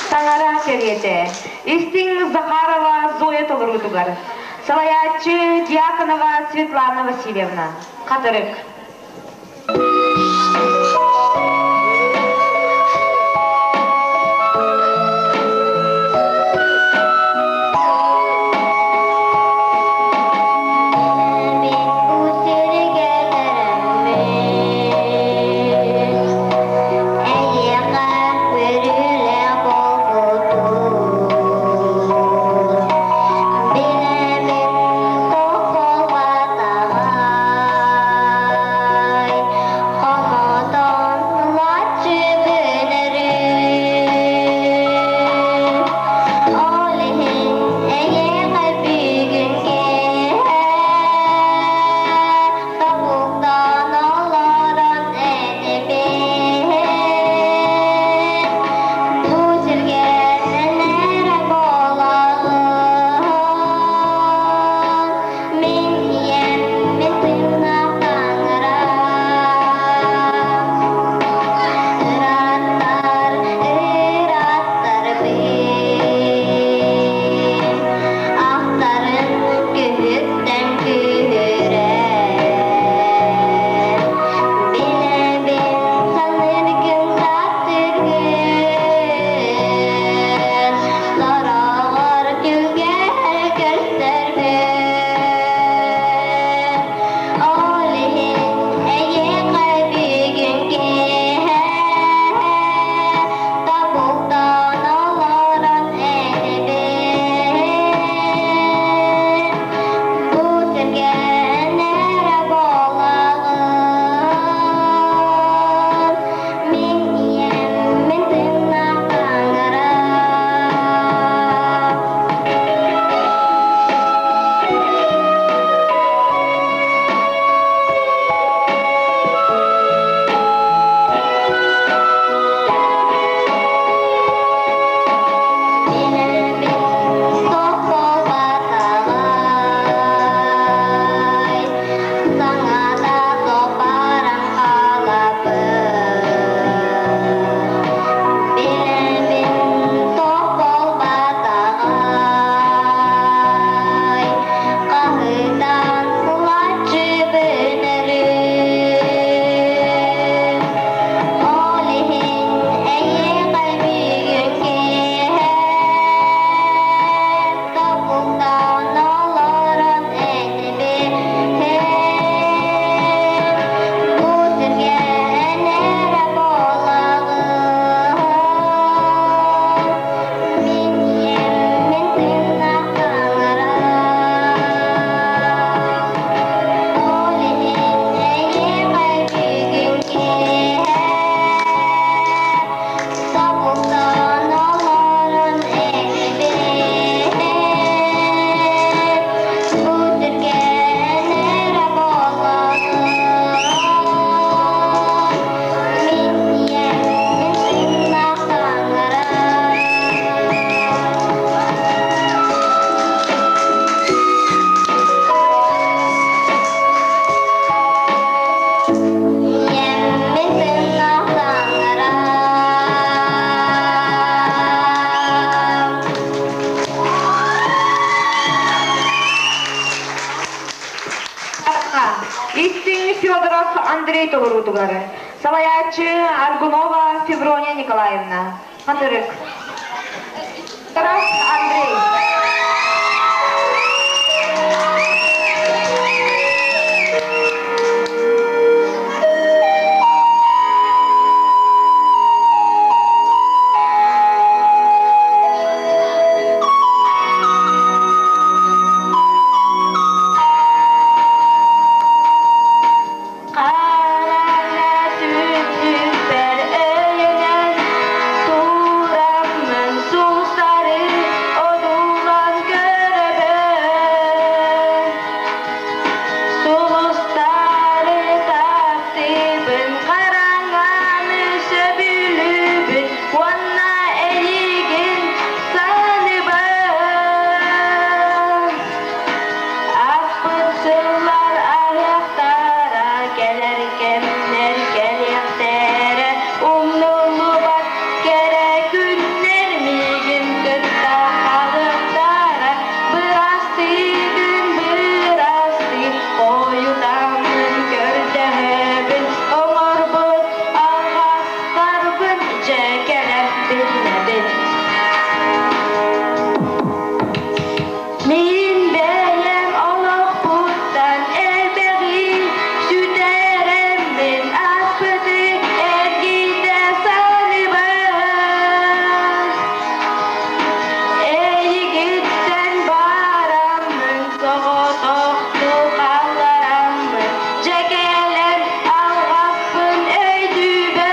Таҥара кэриэтэ. Истиҥ Захарова Зоя толоруутугар. Салайааччы Дьяконова Светлана Васильевна. Хатырык. Мин бу сиргэ төрөммүн, эйиэхэ үөрүүлээх буолбутун. Билэбин тоҕо батаҕай. Винокуров Андрей толоруутугар. Салайааччы Аргунова Феврония Николаевна. Хатырык. Тарас Андрей. Хараҥа түннүкпэр өйөнөн тураммын сулустары одуулаан көрөбүн. Сулустары таптыыбын, хараҥаны сөбүлүүбүн уонна эйигин саныыбын. Ааспыт сыллар аһыахтара, кэлэр кэмнэр кэлиэхтэрэ, умнуллубат кэрэ күннэр миигин кытта хаалыахтара. Бырастыы күн, бырастыы, хойутааммын көрдөһөбүн, оҥорбут алҕастарбын дьэ кэлэн билинэбин. Мин бэйэм олохпуттан элбэҕи сүтэрэммин ааспыты эргитэ саныыбын. Эйигиттэн бараммын, соҕотохтуу хааллараммын, дьэ кэлэн алҕаспын өйдүүбүн.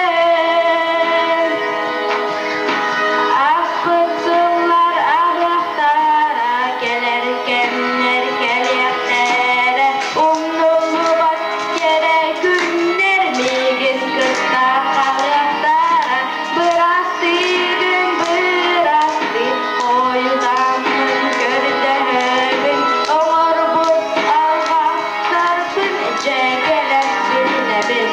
Ааспыт сыллар аһыахтара, кэлэр кэмнэр кэлиэхтэрэ, умнуллубат кэрэ күннэр миигин кытта хаалыахтара. Бырастыы күн, бырастыы, хойутааммын көрдөһөбүн, оҥорбут алҕастарбын дьэ кэлэн билинэбин.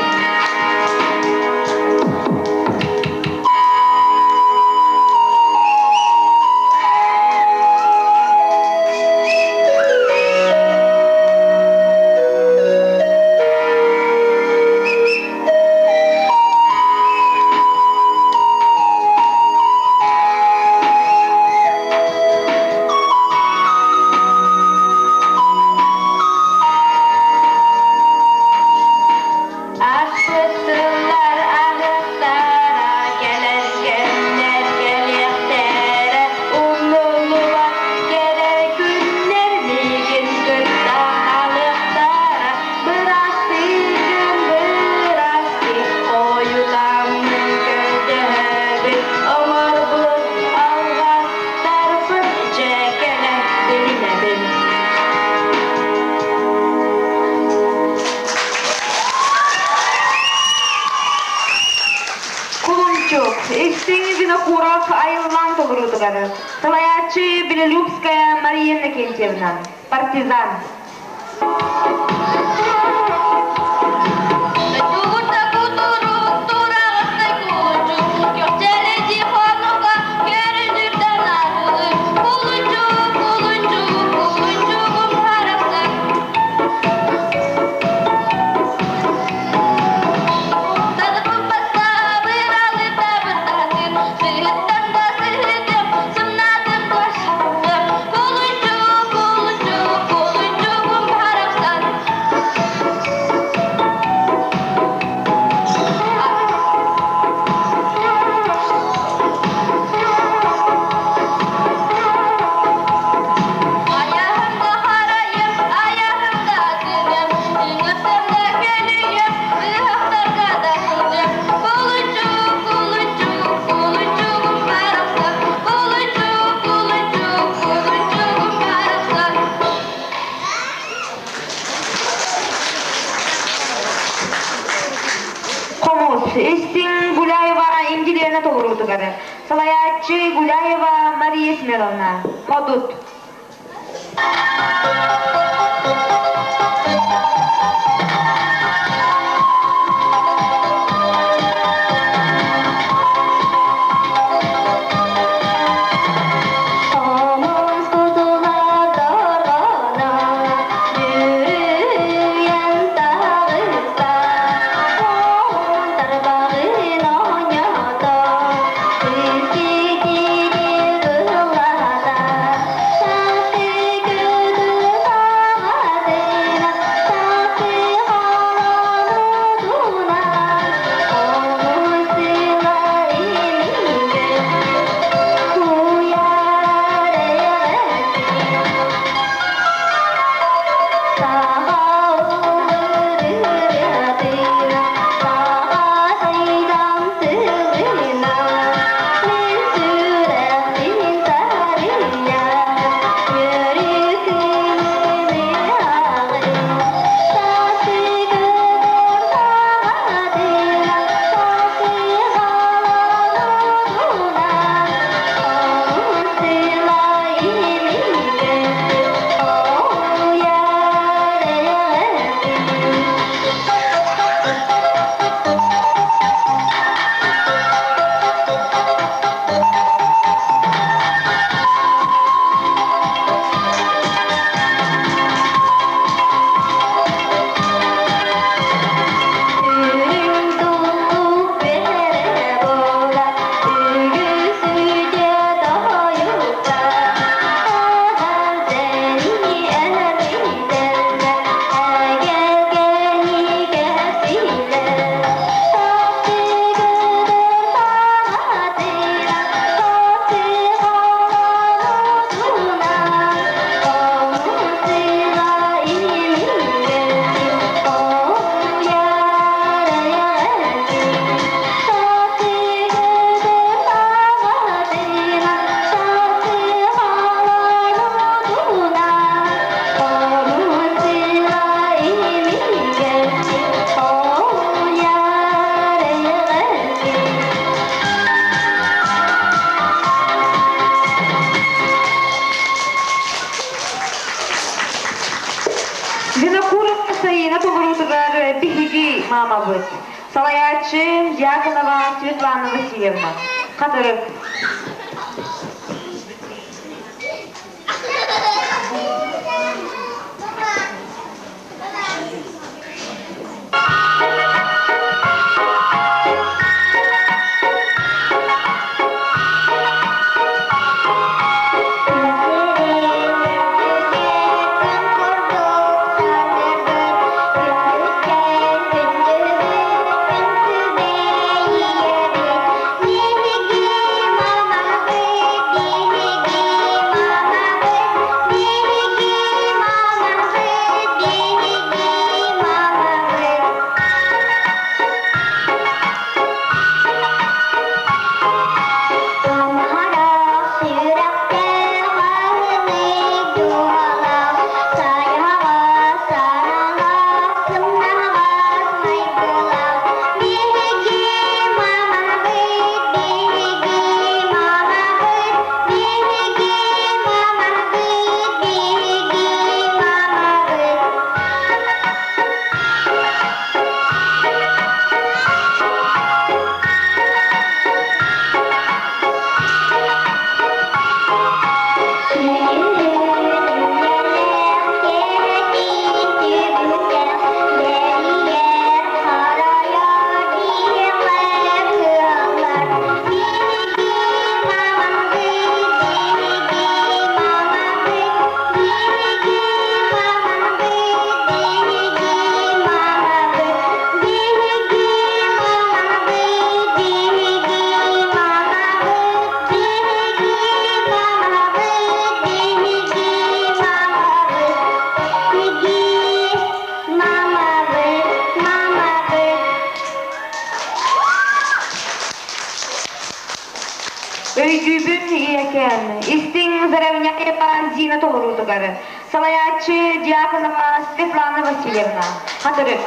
Ааспыт сыллар аһыахтара, кэлэр кэмнэр кэлиэхтэрэ, умнуллубат кэрэ күннэр миигин кытта хаалыахтара. Бырастыы күн, бырастыы, хойутааммын көрдөһөбүн, оҥорбут алҕастарбын дьэ кэлэн билинэбин. Кулунчук, истиҥ Винокуров айыллан толоруутугар. Салайааччы Белолюбская Мария Иннокентьевна. Партизан. Хомус, истиҥ Гуляева Ингилена толоруутугар. Салайааччы Гуляева Мария Смеловна. Модут. Хомус кутулар дорҕооно дьүрүһүйэн таҕыста. Винокуров Саина толоруутугар биһиги маамабыт, салайааччы Дьяконова Светлана Васильевна. Хатырык. Өйдүүбүн ийэкэм, истиҥ Заровняева Зина толоруутугар, салайааччы Дьяконова Светлана Васильевна. Хатырык.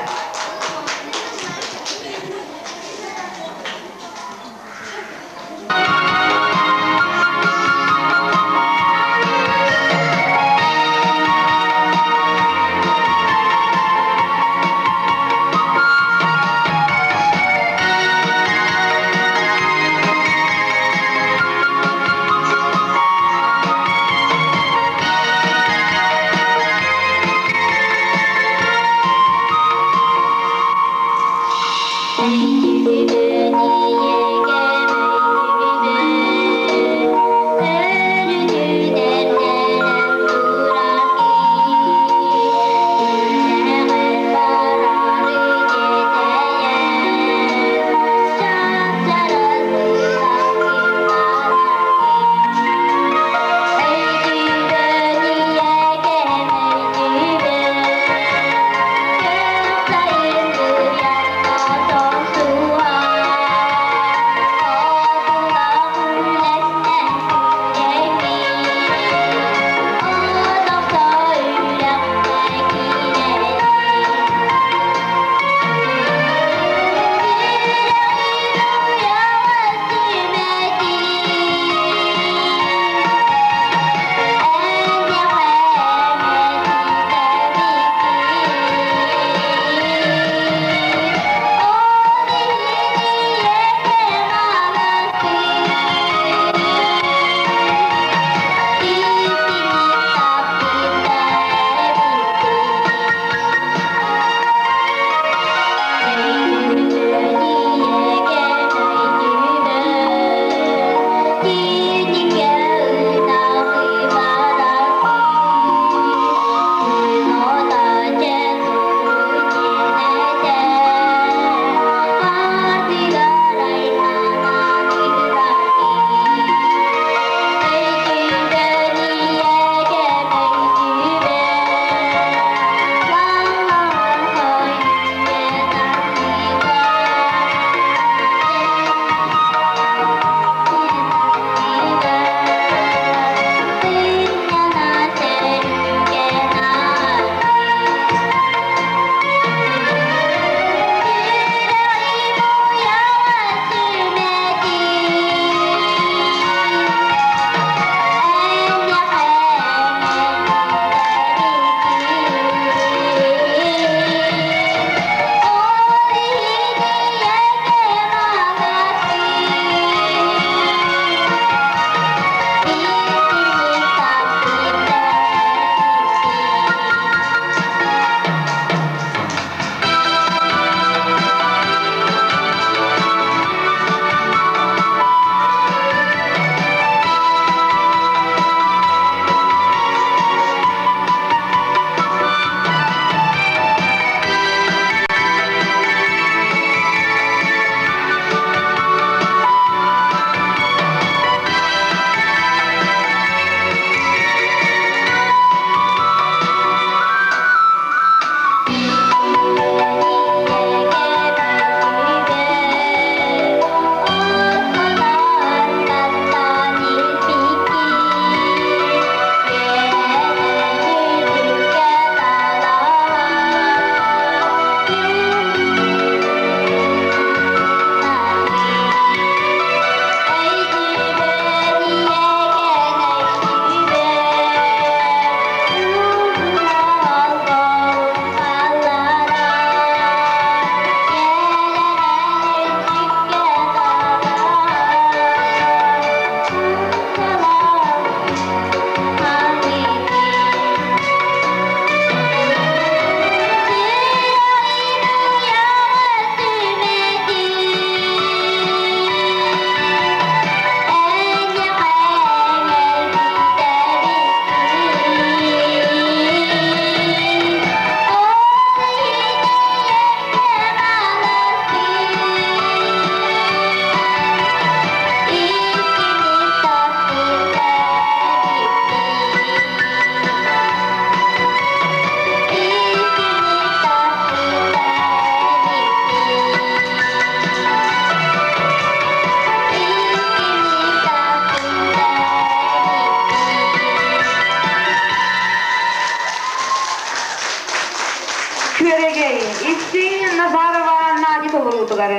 Истиҥ Назарова Надя толоруутугар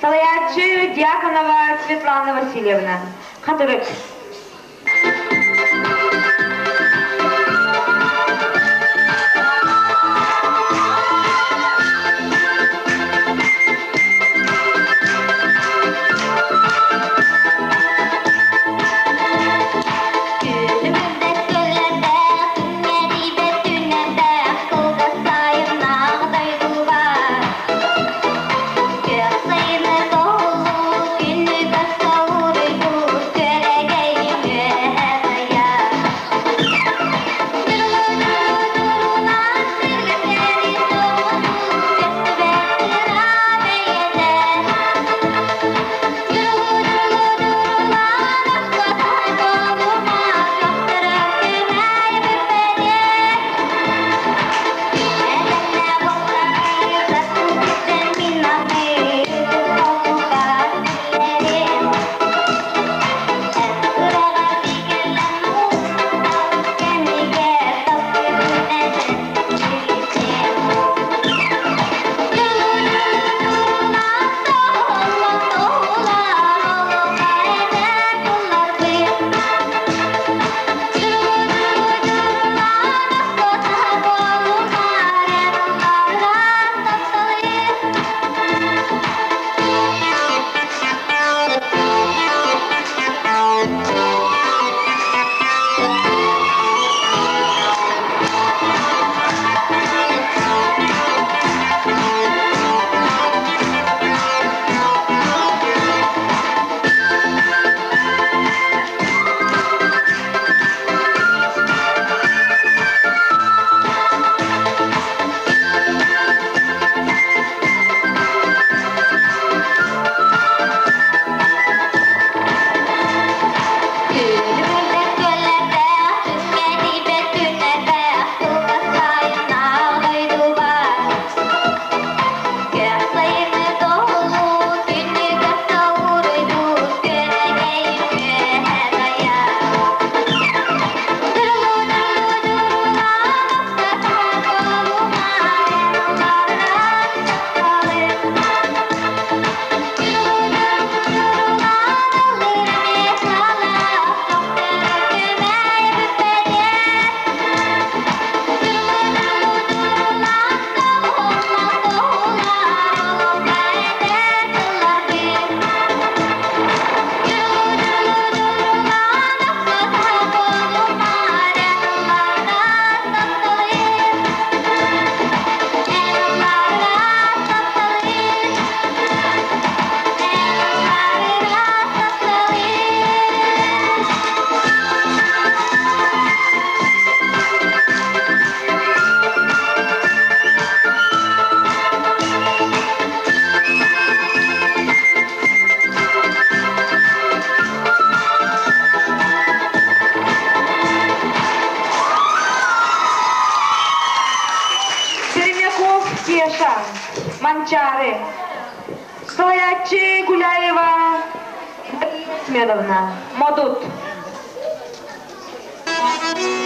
салайааччы Дьяконова Светлана Васильевна. Хатырык. Күлүмүрдэс көллөрдөөх, күҥҥэ түүннэрдээх, кылгас сайыннаах дойдубар. Күөх сайыны тоһулуу, күнү көрсө уруйдуур, күөрэгэй үөһэ дайар. Дьурулуу-дьурулуу-дьурулаан, сиргэ соҕуруу, көстүбэт кыра бэйэтэ. Thank you. Пермяков Кеша, Манчары. Салайааччы Гуляева Ахмедовна, Модут. Thank you.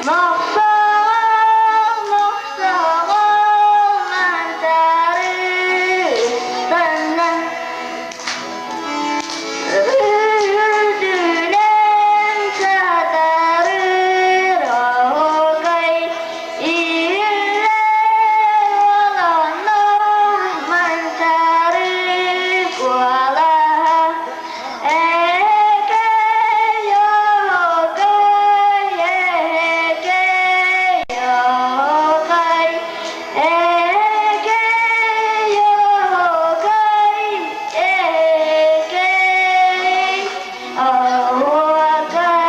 Мохсоҕол, мохсоҕол, мантары ыстанна. Үрдүнэн сатарыр оһуокай, иһиллэр олоннор мантары куолаһа. Экэй, оһуокай, экэй, оһуокай, экэй, оһуокай, экэй, оһуокай.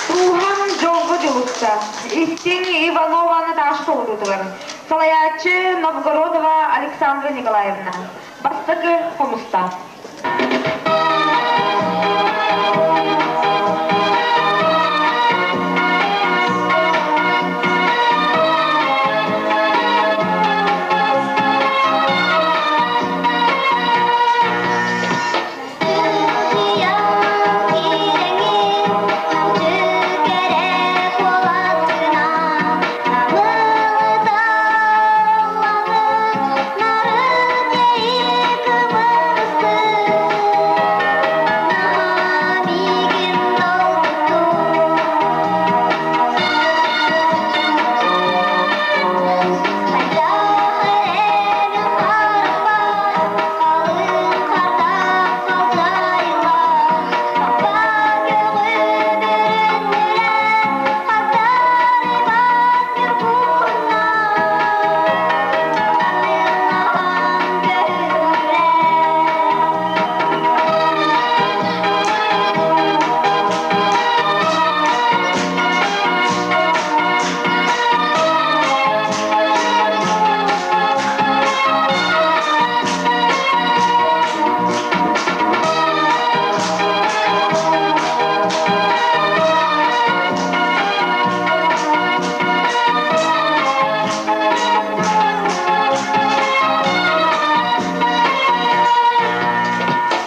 Дууһам дьолго дьулуста. Истиҥ Иванова Наташа толоруутугар. Салайааччы Новгородова Александра Николаевна. Бастакы хомустаах. Сыыйа киирэҥин, намчы кэрэ куоласкынан, намылыталлаҥын, нарын иэйии кыбыстыы. Наһаа миигин долгуттуҥ. Хайдах эрэ мин харахпар халыҥ хардах халдьайыллар, Аппа көҕү бүрүннүлэр, хагдарыйбат ньургуһуннар, Атыҥнаһан көһүннүлэр.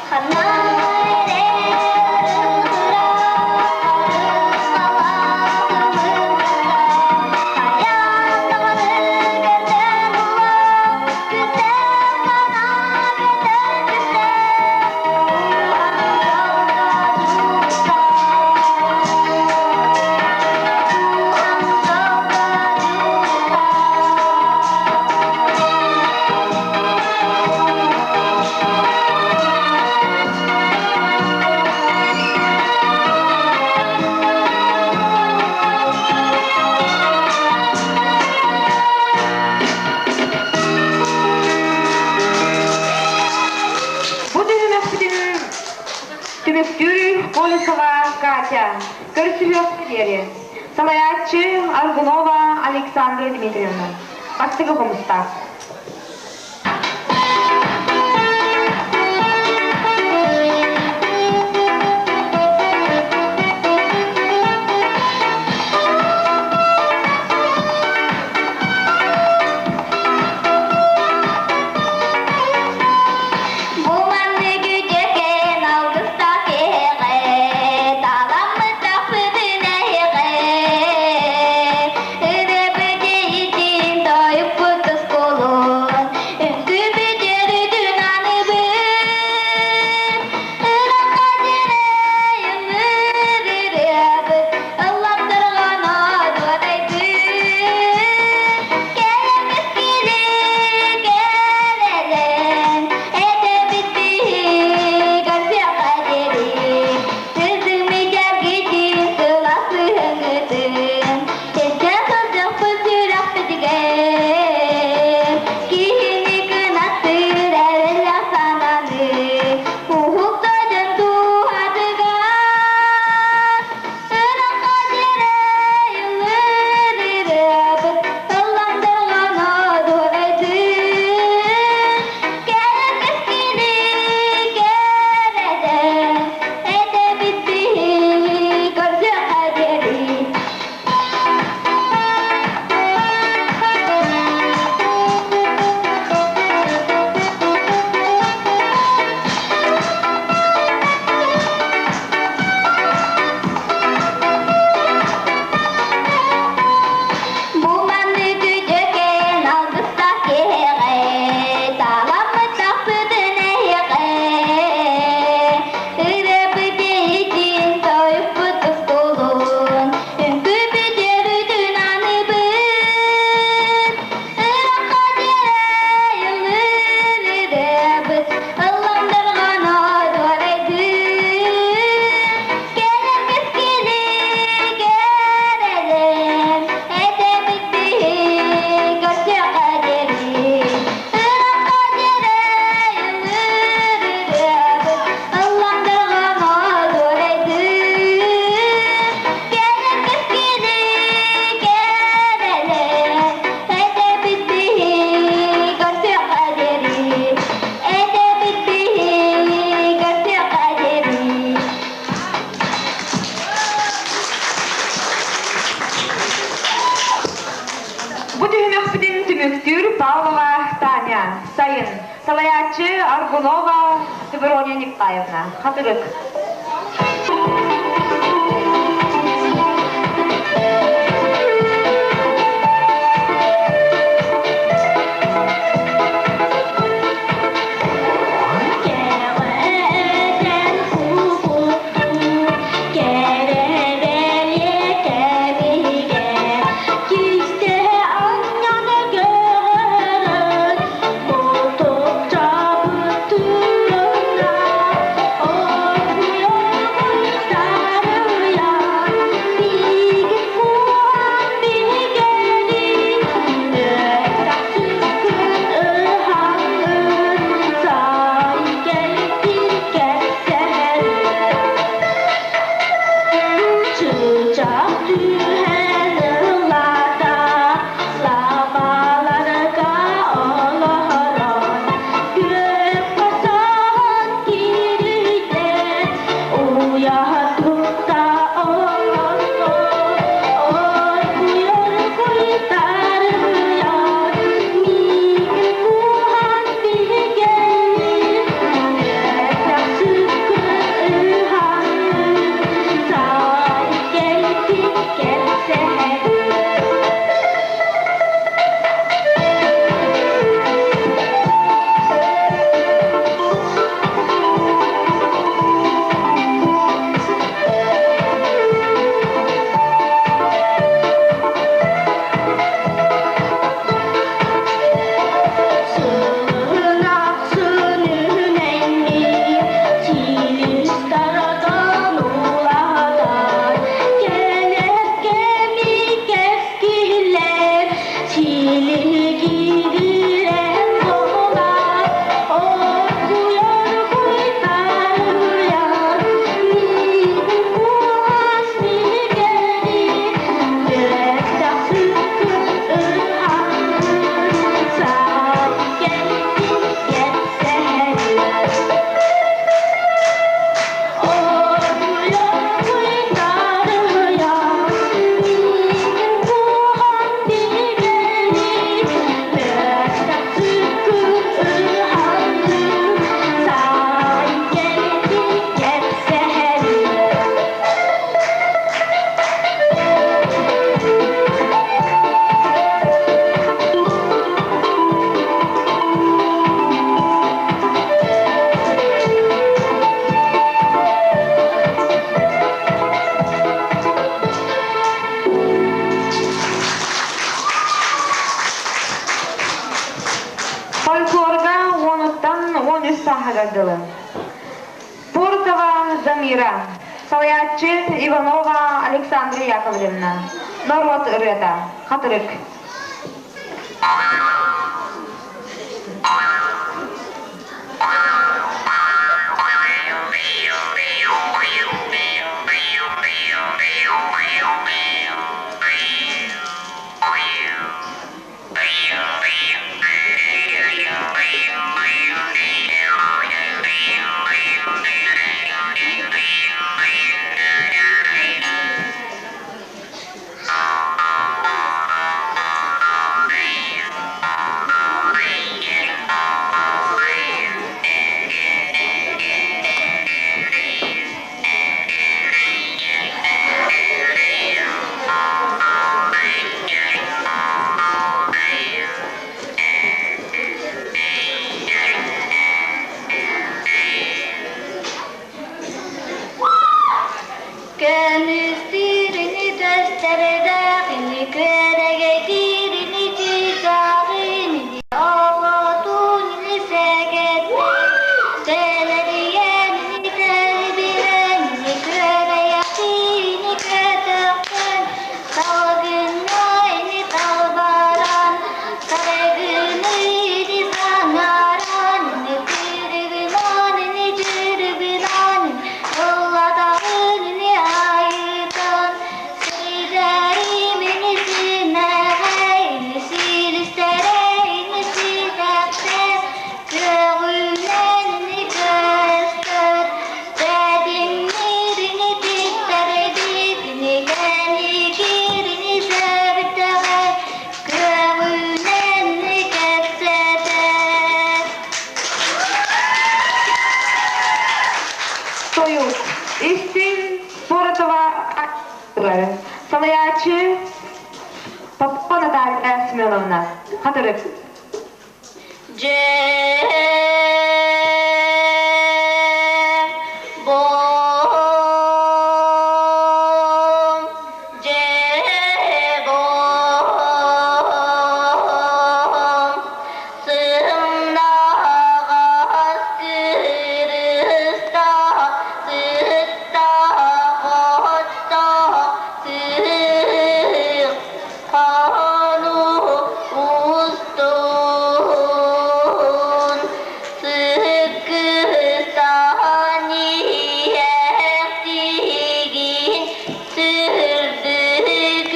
Ханна эрэ ырыа харысхалаах ыллыктар, хайаан даҕаны көрдөөн буллар, күүстээх санаа көтөн түстэ, дууһам дьолго дьулуста, дууһам дьолго дьулуста. Бу түһүмэхпитин түмүктүүр Колесова Катя. Көрсүһүөххэ диэри. Салайааччы Аргунова Александра Дмитриевна. Бастакы хомустаах. Бу маннык үтүөкэн алгыстаах киһиэхэ таламмыт тахпытын эһиэхэ ырыабыт иһитин тойукпут оскуолу. Салайааччы Аргунова Феврония Николаевна. Хатырык. Кэҕэтэн кукуктуу, кэрэ-бэлиэ кэмигэр, кистэһэ анньан көҕөрөн, мутукчабыт тыына, оргуйоргуй сарыйан, биигин куһаан биһигэрин, өттөх ыһаҥын, сай кэлбит кэпсэһэр. Чыычаах түһэн ыллаата, лабааларга олорон, күөх хосоһон киирдэ, уйа тутта олордо, оргуй-оргуй тарыйар, миигин кууһан биһигини, үөтэх сүккүн ыһаҥын, сай кэлбит кэпсэһэр. Сылын ахсын үүнэҥҥин, силис тардан улаатар, кэлэр кэми кэскиллэр, силигирэн буолар, оргуй-оргуй тарыйар, миигин куһас мигэри, бэттэх сүккүн ыһаҥын, сай кэлбит кэпсэһэр. Оргуй-оргуй тарыйар, миигин кууһан бигэри, бэттэх сүккүн ыһаҥын, сай кэлбит кэпсэһэр. Фольклорга уонуттан 13 сааһыгар дылы. Пуртова Замира. Салайааччы Иванова Александра Яковлевна. Норуот ырыата. Хатырык. Көмүстүүрүнү төстөрдөөх күөрэгэйдиирини чыычааҕын оҕотун сэгэттэн сэлэрийэнини тэлбирэнини күөрэйэхтиини көтөхтөн салгыҥҥа ини талбаран саргыныыны саҥаран тырыгынан чырыгынан ыллатаҕын айытан сирэйимини Истин Поротова Салайааччы Попова Наталья Семеновна. Хатырык. Сымнаҕас кырыста сытта хотто сыых Хану устун сыккыстан иһэхтигин сырдык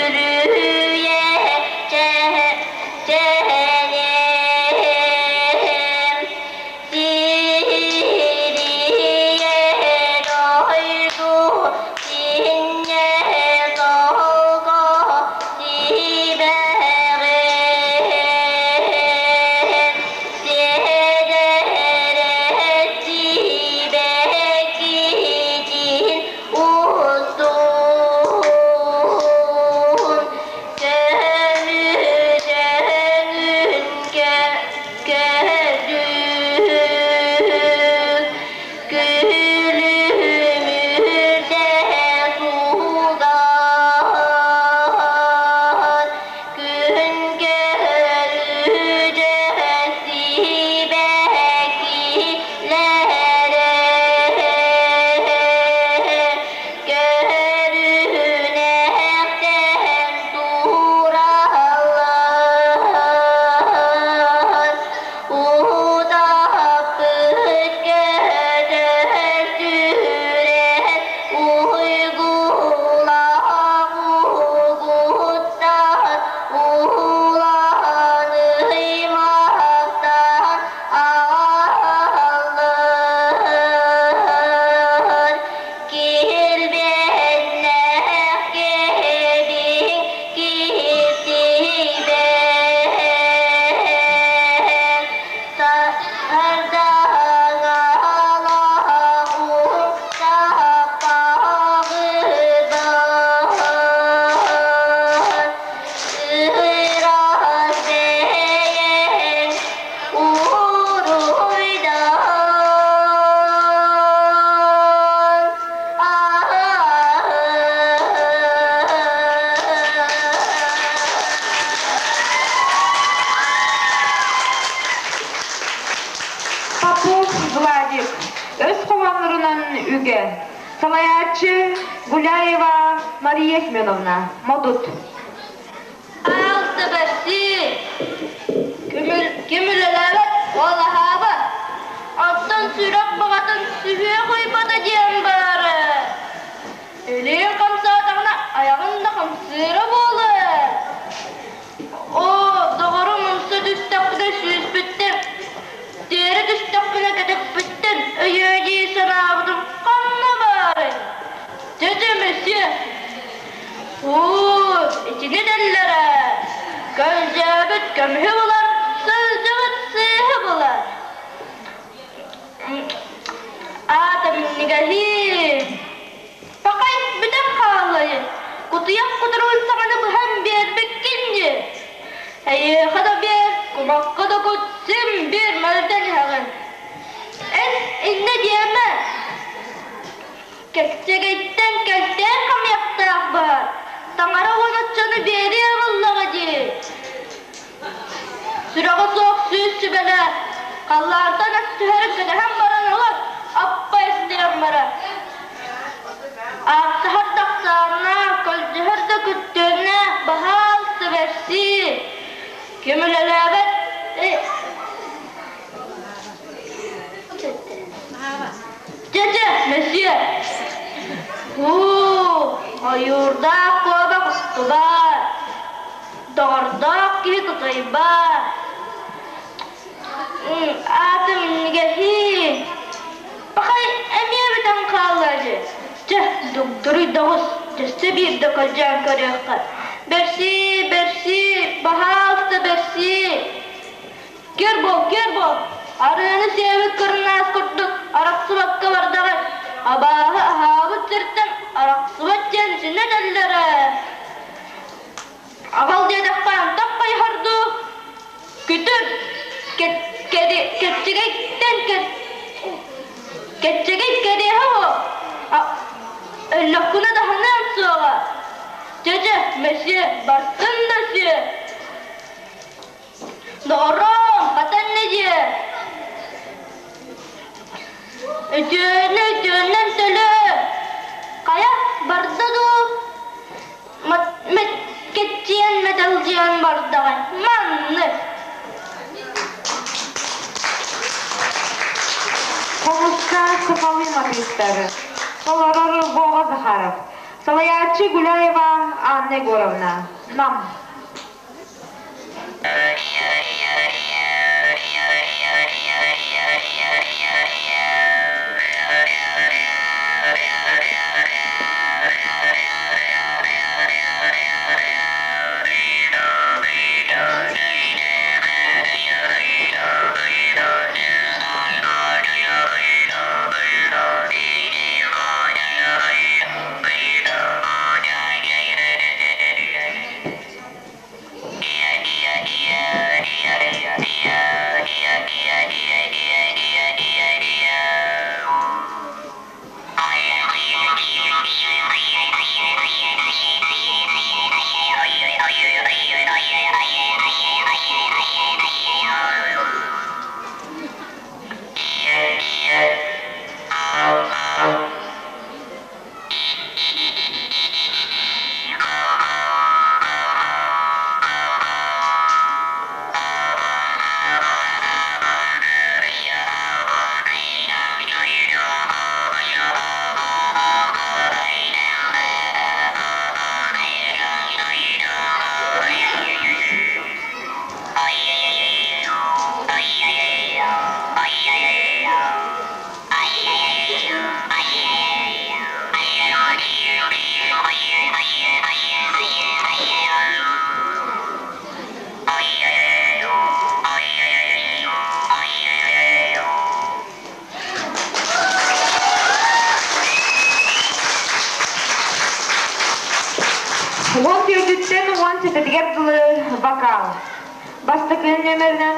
үрүйэ чээнэм сирийэ дойду синньэ солко сибэҕин сиэдэрэ сибэккитин устун көмүсөҥүн көрдүк күлүмүрдэ суулар күн көрүдьэс сибэккилэрэ Көрүнэхтэн тураллар, утаппыт көтөр сүрэх уйгулаах угуттан улаан ыймахтан ааллар. Килбэннэх кэбиҥ киһитибэн, сардаҥалаах таппаҕыдан, ыраас бэйэҥ уруйдан. Попов Владик өс хоһооннорунан үгэ. Салайааччы Гуляева Мария Семеновна. Модут. Алты бэрсии. Ким үлэлээбэт, ол аһаабат. Оттон сүрэх баҕатын сүһүөх уйбата диэн баара. Илииҥ хамсаатаҕына айаҕын да хамсыыра буолуо. Оо, доҕорум умса түстэхпинэ сүүспүттэн, тиэрэ түстэхпинэ кэтэхпиттэн өйөө дии санаабытым ханна баарый? Чэ-чэ, месье, Уу, итини этэллэрэ, көлдьөөбүт көмүһү булар, сылдьыбыт сыыһы булар. Аата минньигэһиин. Пахай бүтэн хааллайын, кутуйах кутуругун саҕаны быһан биэрбиккин дии. Эйиэхэ да биэр, кумахха да кут, син биир мөлтөн иһэҕин. Эн иннэ диэмэ, Кэччэгэйтэн кэлтээн хамыйахтаах баар, таҥара уон оччону биэриэ буоллаҕа дии. Сүрэҕэ суох сүүс сүбэлээх, халлаантан ас түһэрин кэтэһэн баран ылар, аппа истиэн барар. Аахсыһар да ахсааннаах, көлдьөһөр да күттүөннээх, баһаалыста бэрсии. Ким үлэлээбэт, Дьэ-дьэ, месье! Уу, ойуурдаах куобах устубат, доҕордоох киһи тутуйбат. Аатым иннигэһиин. Пахай эмиэ бүтэн хаалла дии. Чэ, дугдуруй доҕус, өссө биирдэ көрдьөөн көрүөххэ. Бэрсии, бэрсии, баһаалыста бэрсии. Көр буол, көр буол! Арыыны сиэбит кырынаас курдук арахсыбакка бардаҕай. Чэ-чэ, месье, барсын да сиэ! Доҕорум, хатан диэ! Үтүөнү үтүөннэн төлөө! Хайа, барда дуу? Мэткэччийэн мэтэлдьийэн бардаҕай, маннык! Хомуска сахалыы матыыптары толорор Вова Захаров, салайааччы Гуляева Анна Егоровна, Нам. Уон түөрдүттэн уон сэтэтигэр дылы вокал. Бастакы нүөмэринэн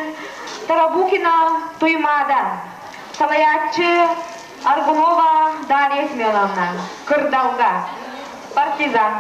Тарабукина Туймаада, салайааччы Аргунова Дарья Семеновна, Кырдалга, Партизан.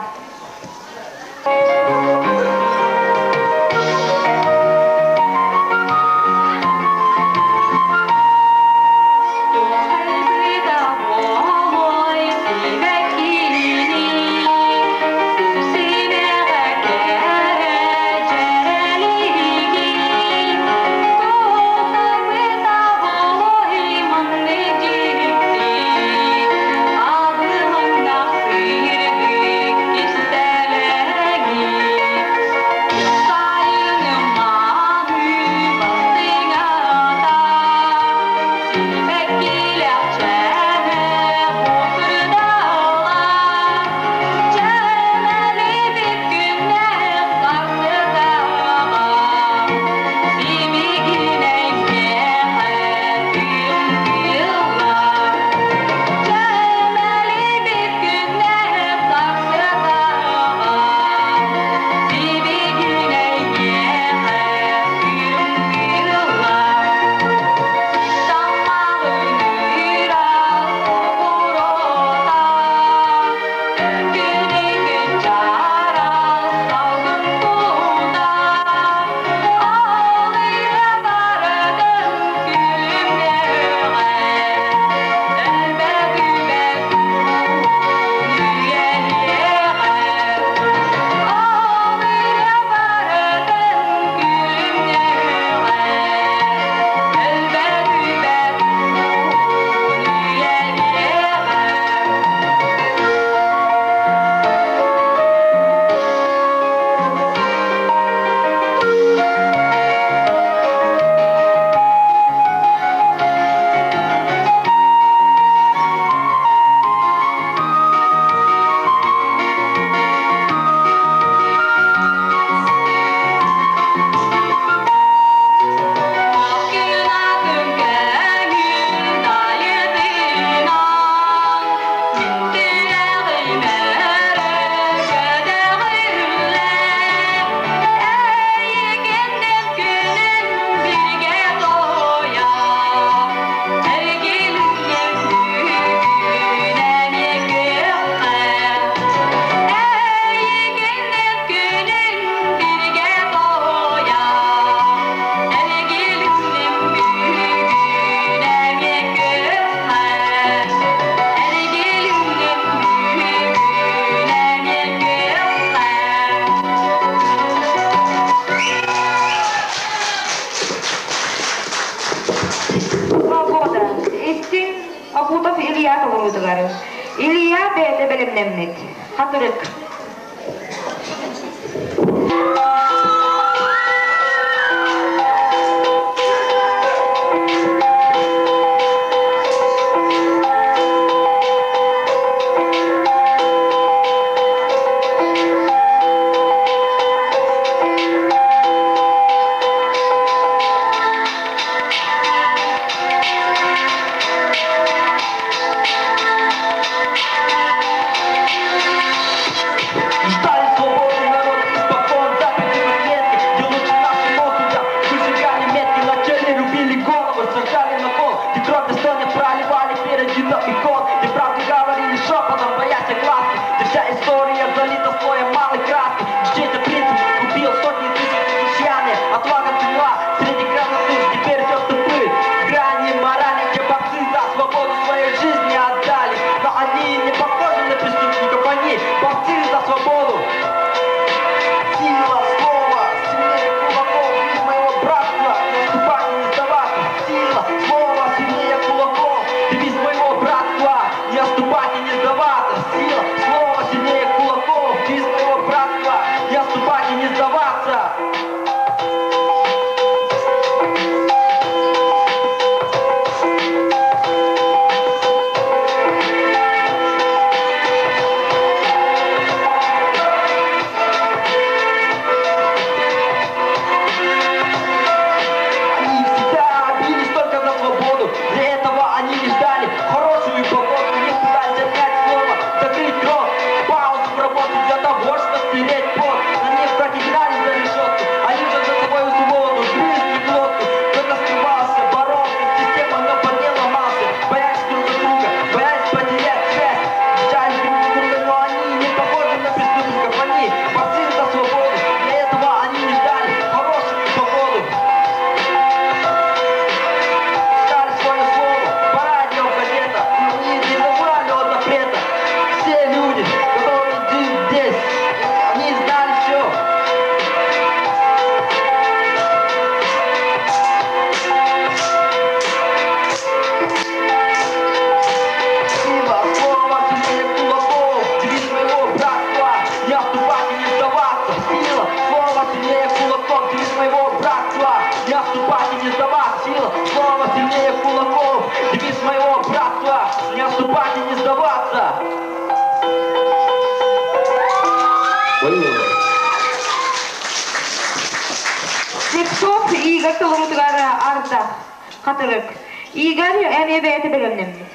толоруутугар Илья бэйэтэ бэлэмнэммит. Хатырык. Ждали свободы народ испокон западе клетки, где лучше нашего судья. Выжигали метки на челе, рубили головы, сажали на кол. Где кровь достойно проливали перед дедом икон. Где правду говорили шепотом, боясь огласки. Где вся история залита слоем малой краски. Где чей-то принцип убил сотни тысяч крестьян. Отвага ценила среди грамотных, теперь все тупы. Грани морали, где борцы за свободу своей жизни отдали. Но они не похожи на преступников, они борцы за свободу. Сила слова сильнее кулаков, из моего братства наступать и не сдаваться. Сила слова сильнее кулаков, девиз моего братства не отступать и не сдаваться. Сила слова сильнее кулаков, девиз моего братства не отступать и не сдаваться. Они всегда бились только за свободу. Для этого они не ждали хорошую погоду. Не пытались отнять слово, закрыть рот. Паузу в работе для того, чтобы стереть пот. На них прогнали за решетку. Они же за собой свободу грызли глотку. Кто-то скрывался, боролся с системой, но под ней ломался. Боясь друг за друга, боясь потерять связь. Встречались друг за друга, но они не похожи на преступников. Они борцы за свободу. Для этого они не ждали хорошую погоду. Сказали свое слово по радио, газета. Они не забрали от запрета. Все люди, которые здесь, они знали все. Сила слова сильнее кулаков, девиз моего братства. Не отступать и не сдаваться. Сила слова сильнее кулаков, девиз моего братства. Не отступать и не сдаваться. Сила слова сильнее кулаков, девиз моего братства. Не отступать и не сдаваться. Слепцов Игорь толоруутугар Ардах. Хатырык. Игорь эмиэ бэйэтэ бэлэмнэммит.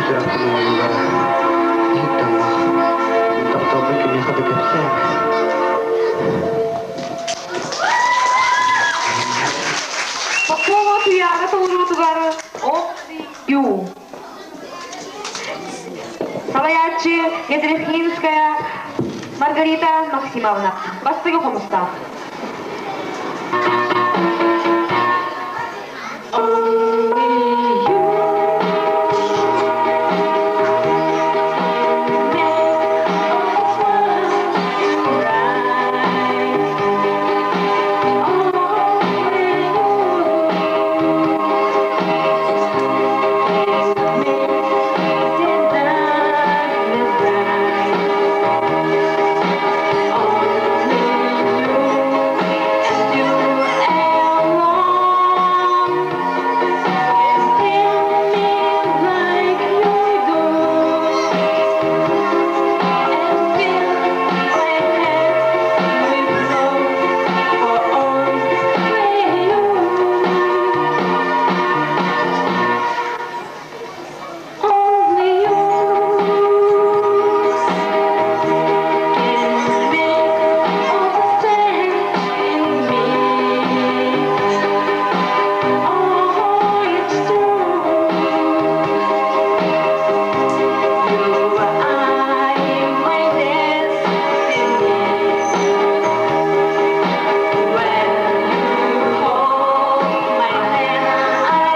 Сүрэхпин уойуулара иһиттэн тапталбын кимиэхэ да кэпсээмэ. Попова Туйаара толоруутугар Ю. Салайааччы Ядрихинская Маргарита Максимовна. Бастакы хомустаах. Only you make all right. Only you make the darkness bright. Only you and you alone can feel me like you do and fill my head with love for only you. Only you can make all the sense in me. Oh, it's true. You are my destiny. When you hold my hand, I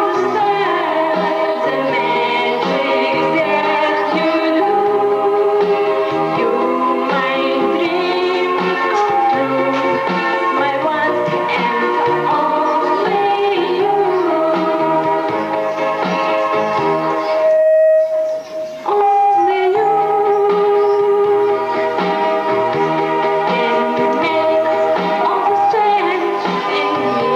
understand the magic that you do. You my dream come true, my one and only you. Only you can make all the sense in me.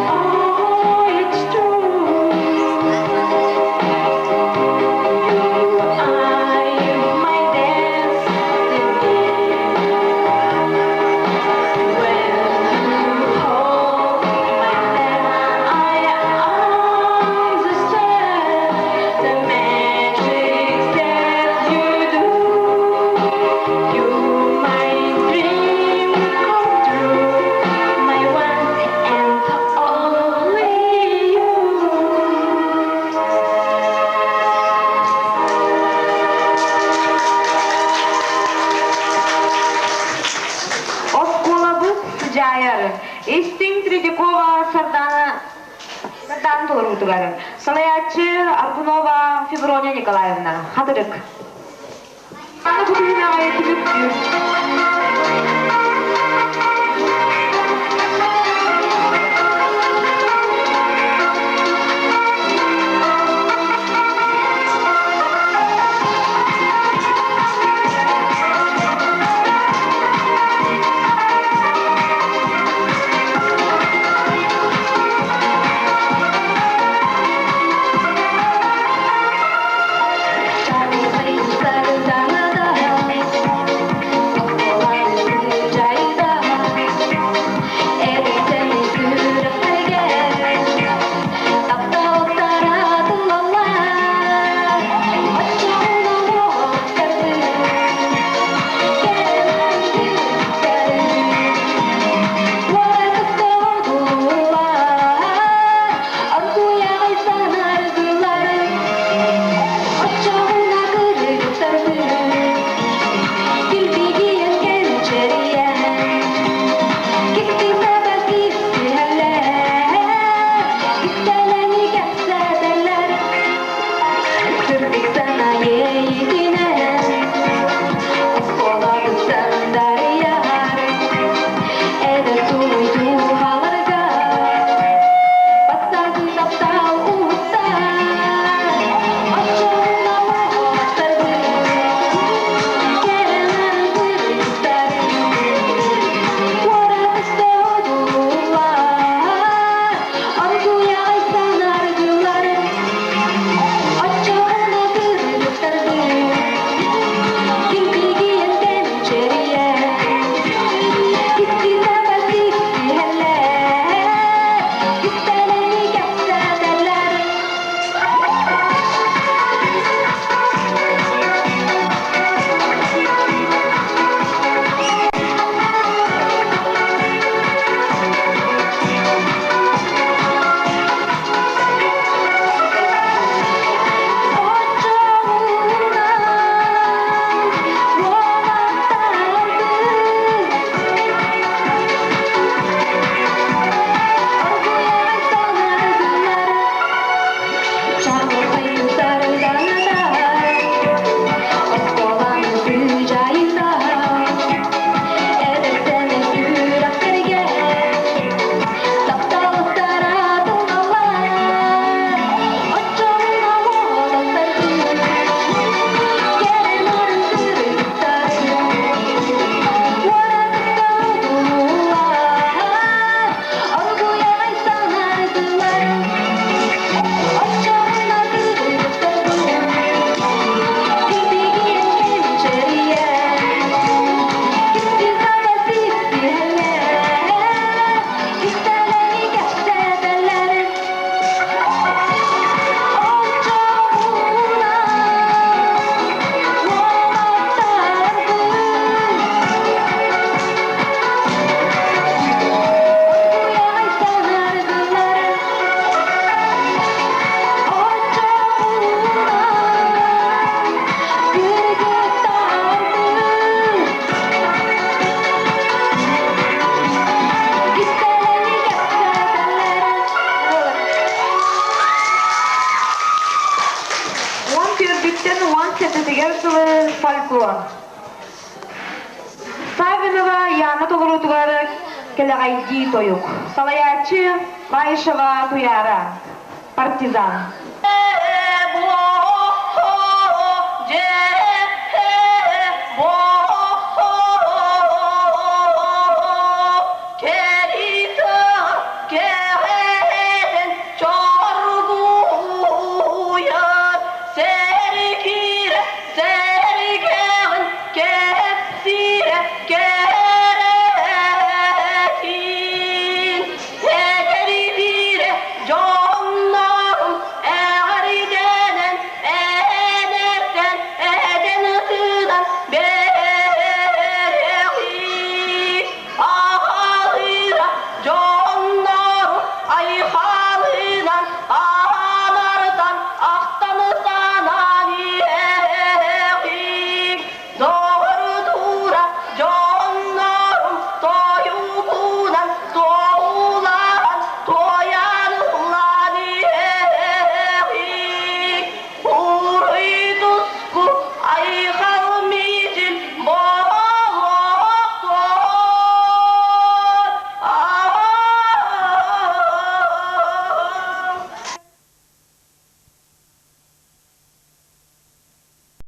Oh, it's true. You are my destiny. When you hold my hand, I understand the magic that you do. You my dream come true, my one and only you. Оскуолабыт сыдьаайар. Истиҥ Третьякова Сардана Сардаана толоруутугар. Салайааччы Аргунова Феврония Николаевна. Хатырык. Аны бу түһүмэҕи түмүктүүр. Этигэр сылы фольклор. Саввинова Яна толоруутугар кэлэҕэйдии тойук. Салайааччы Баишева Туяра. Партизан.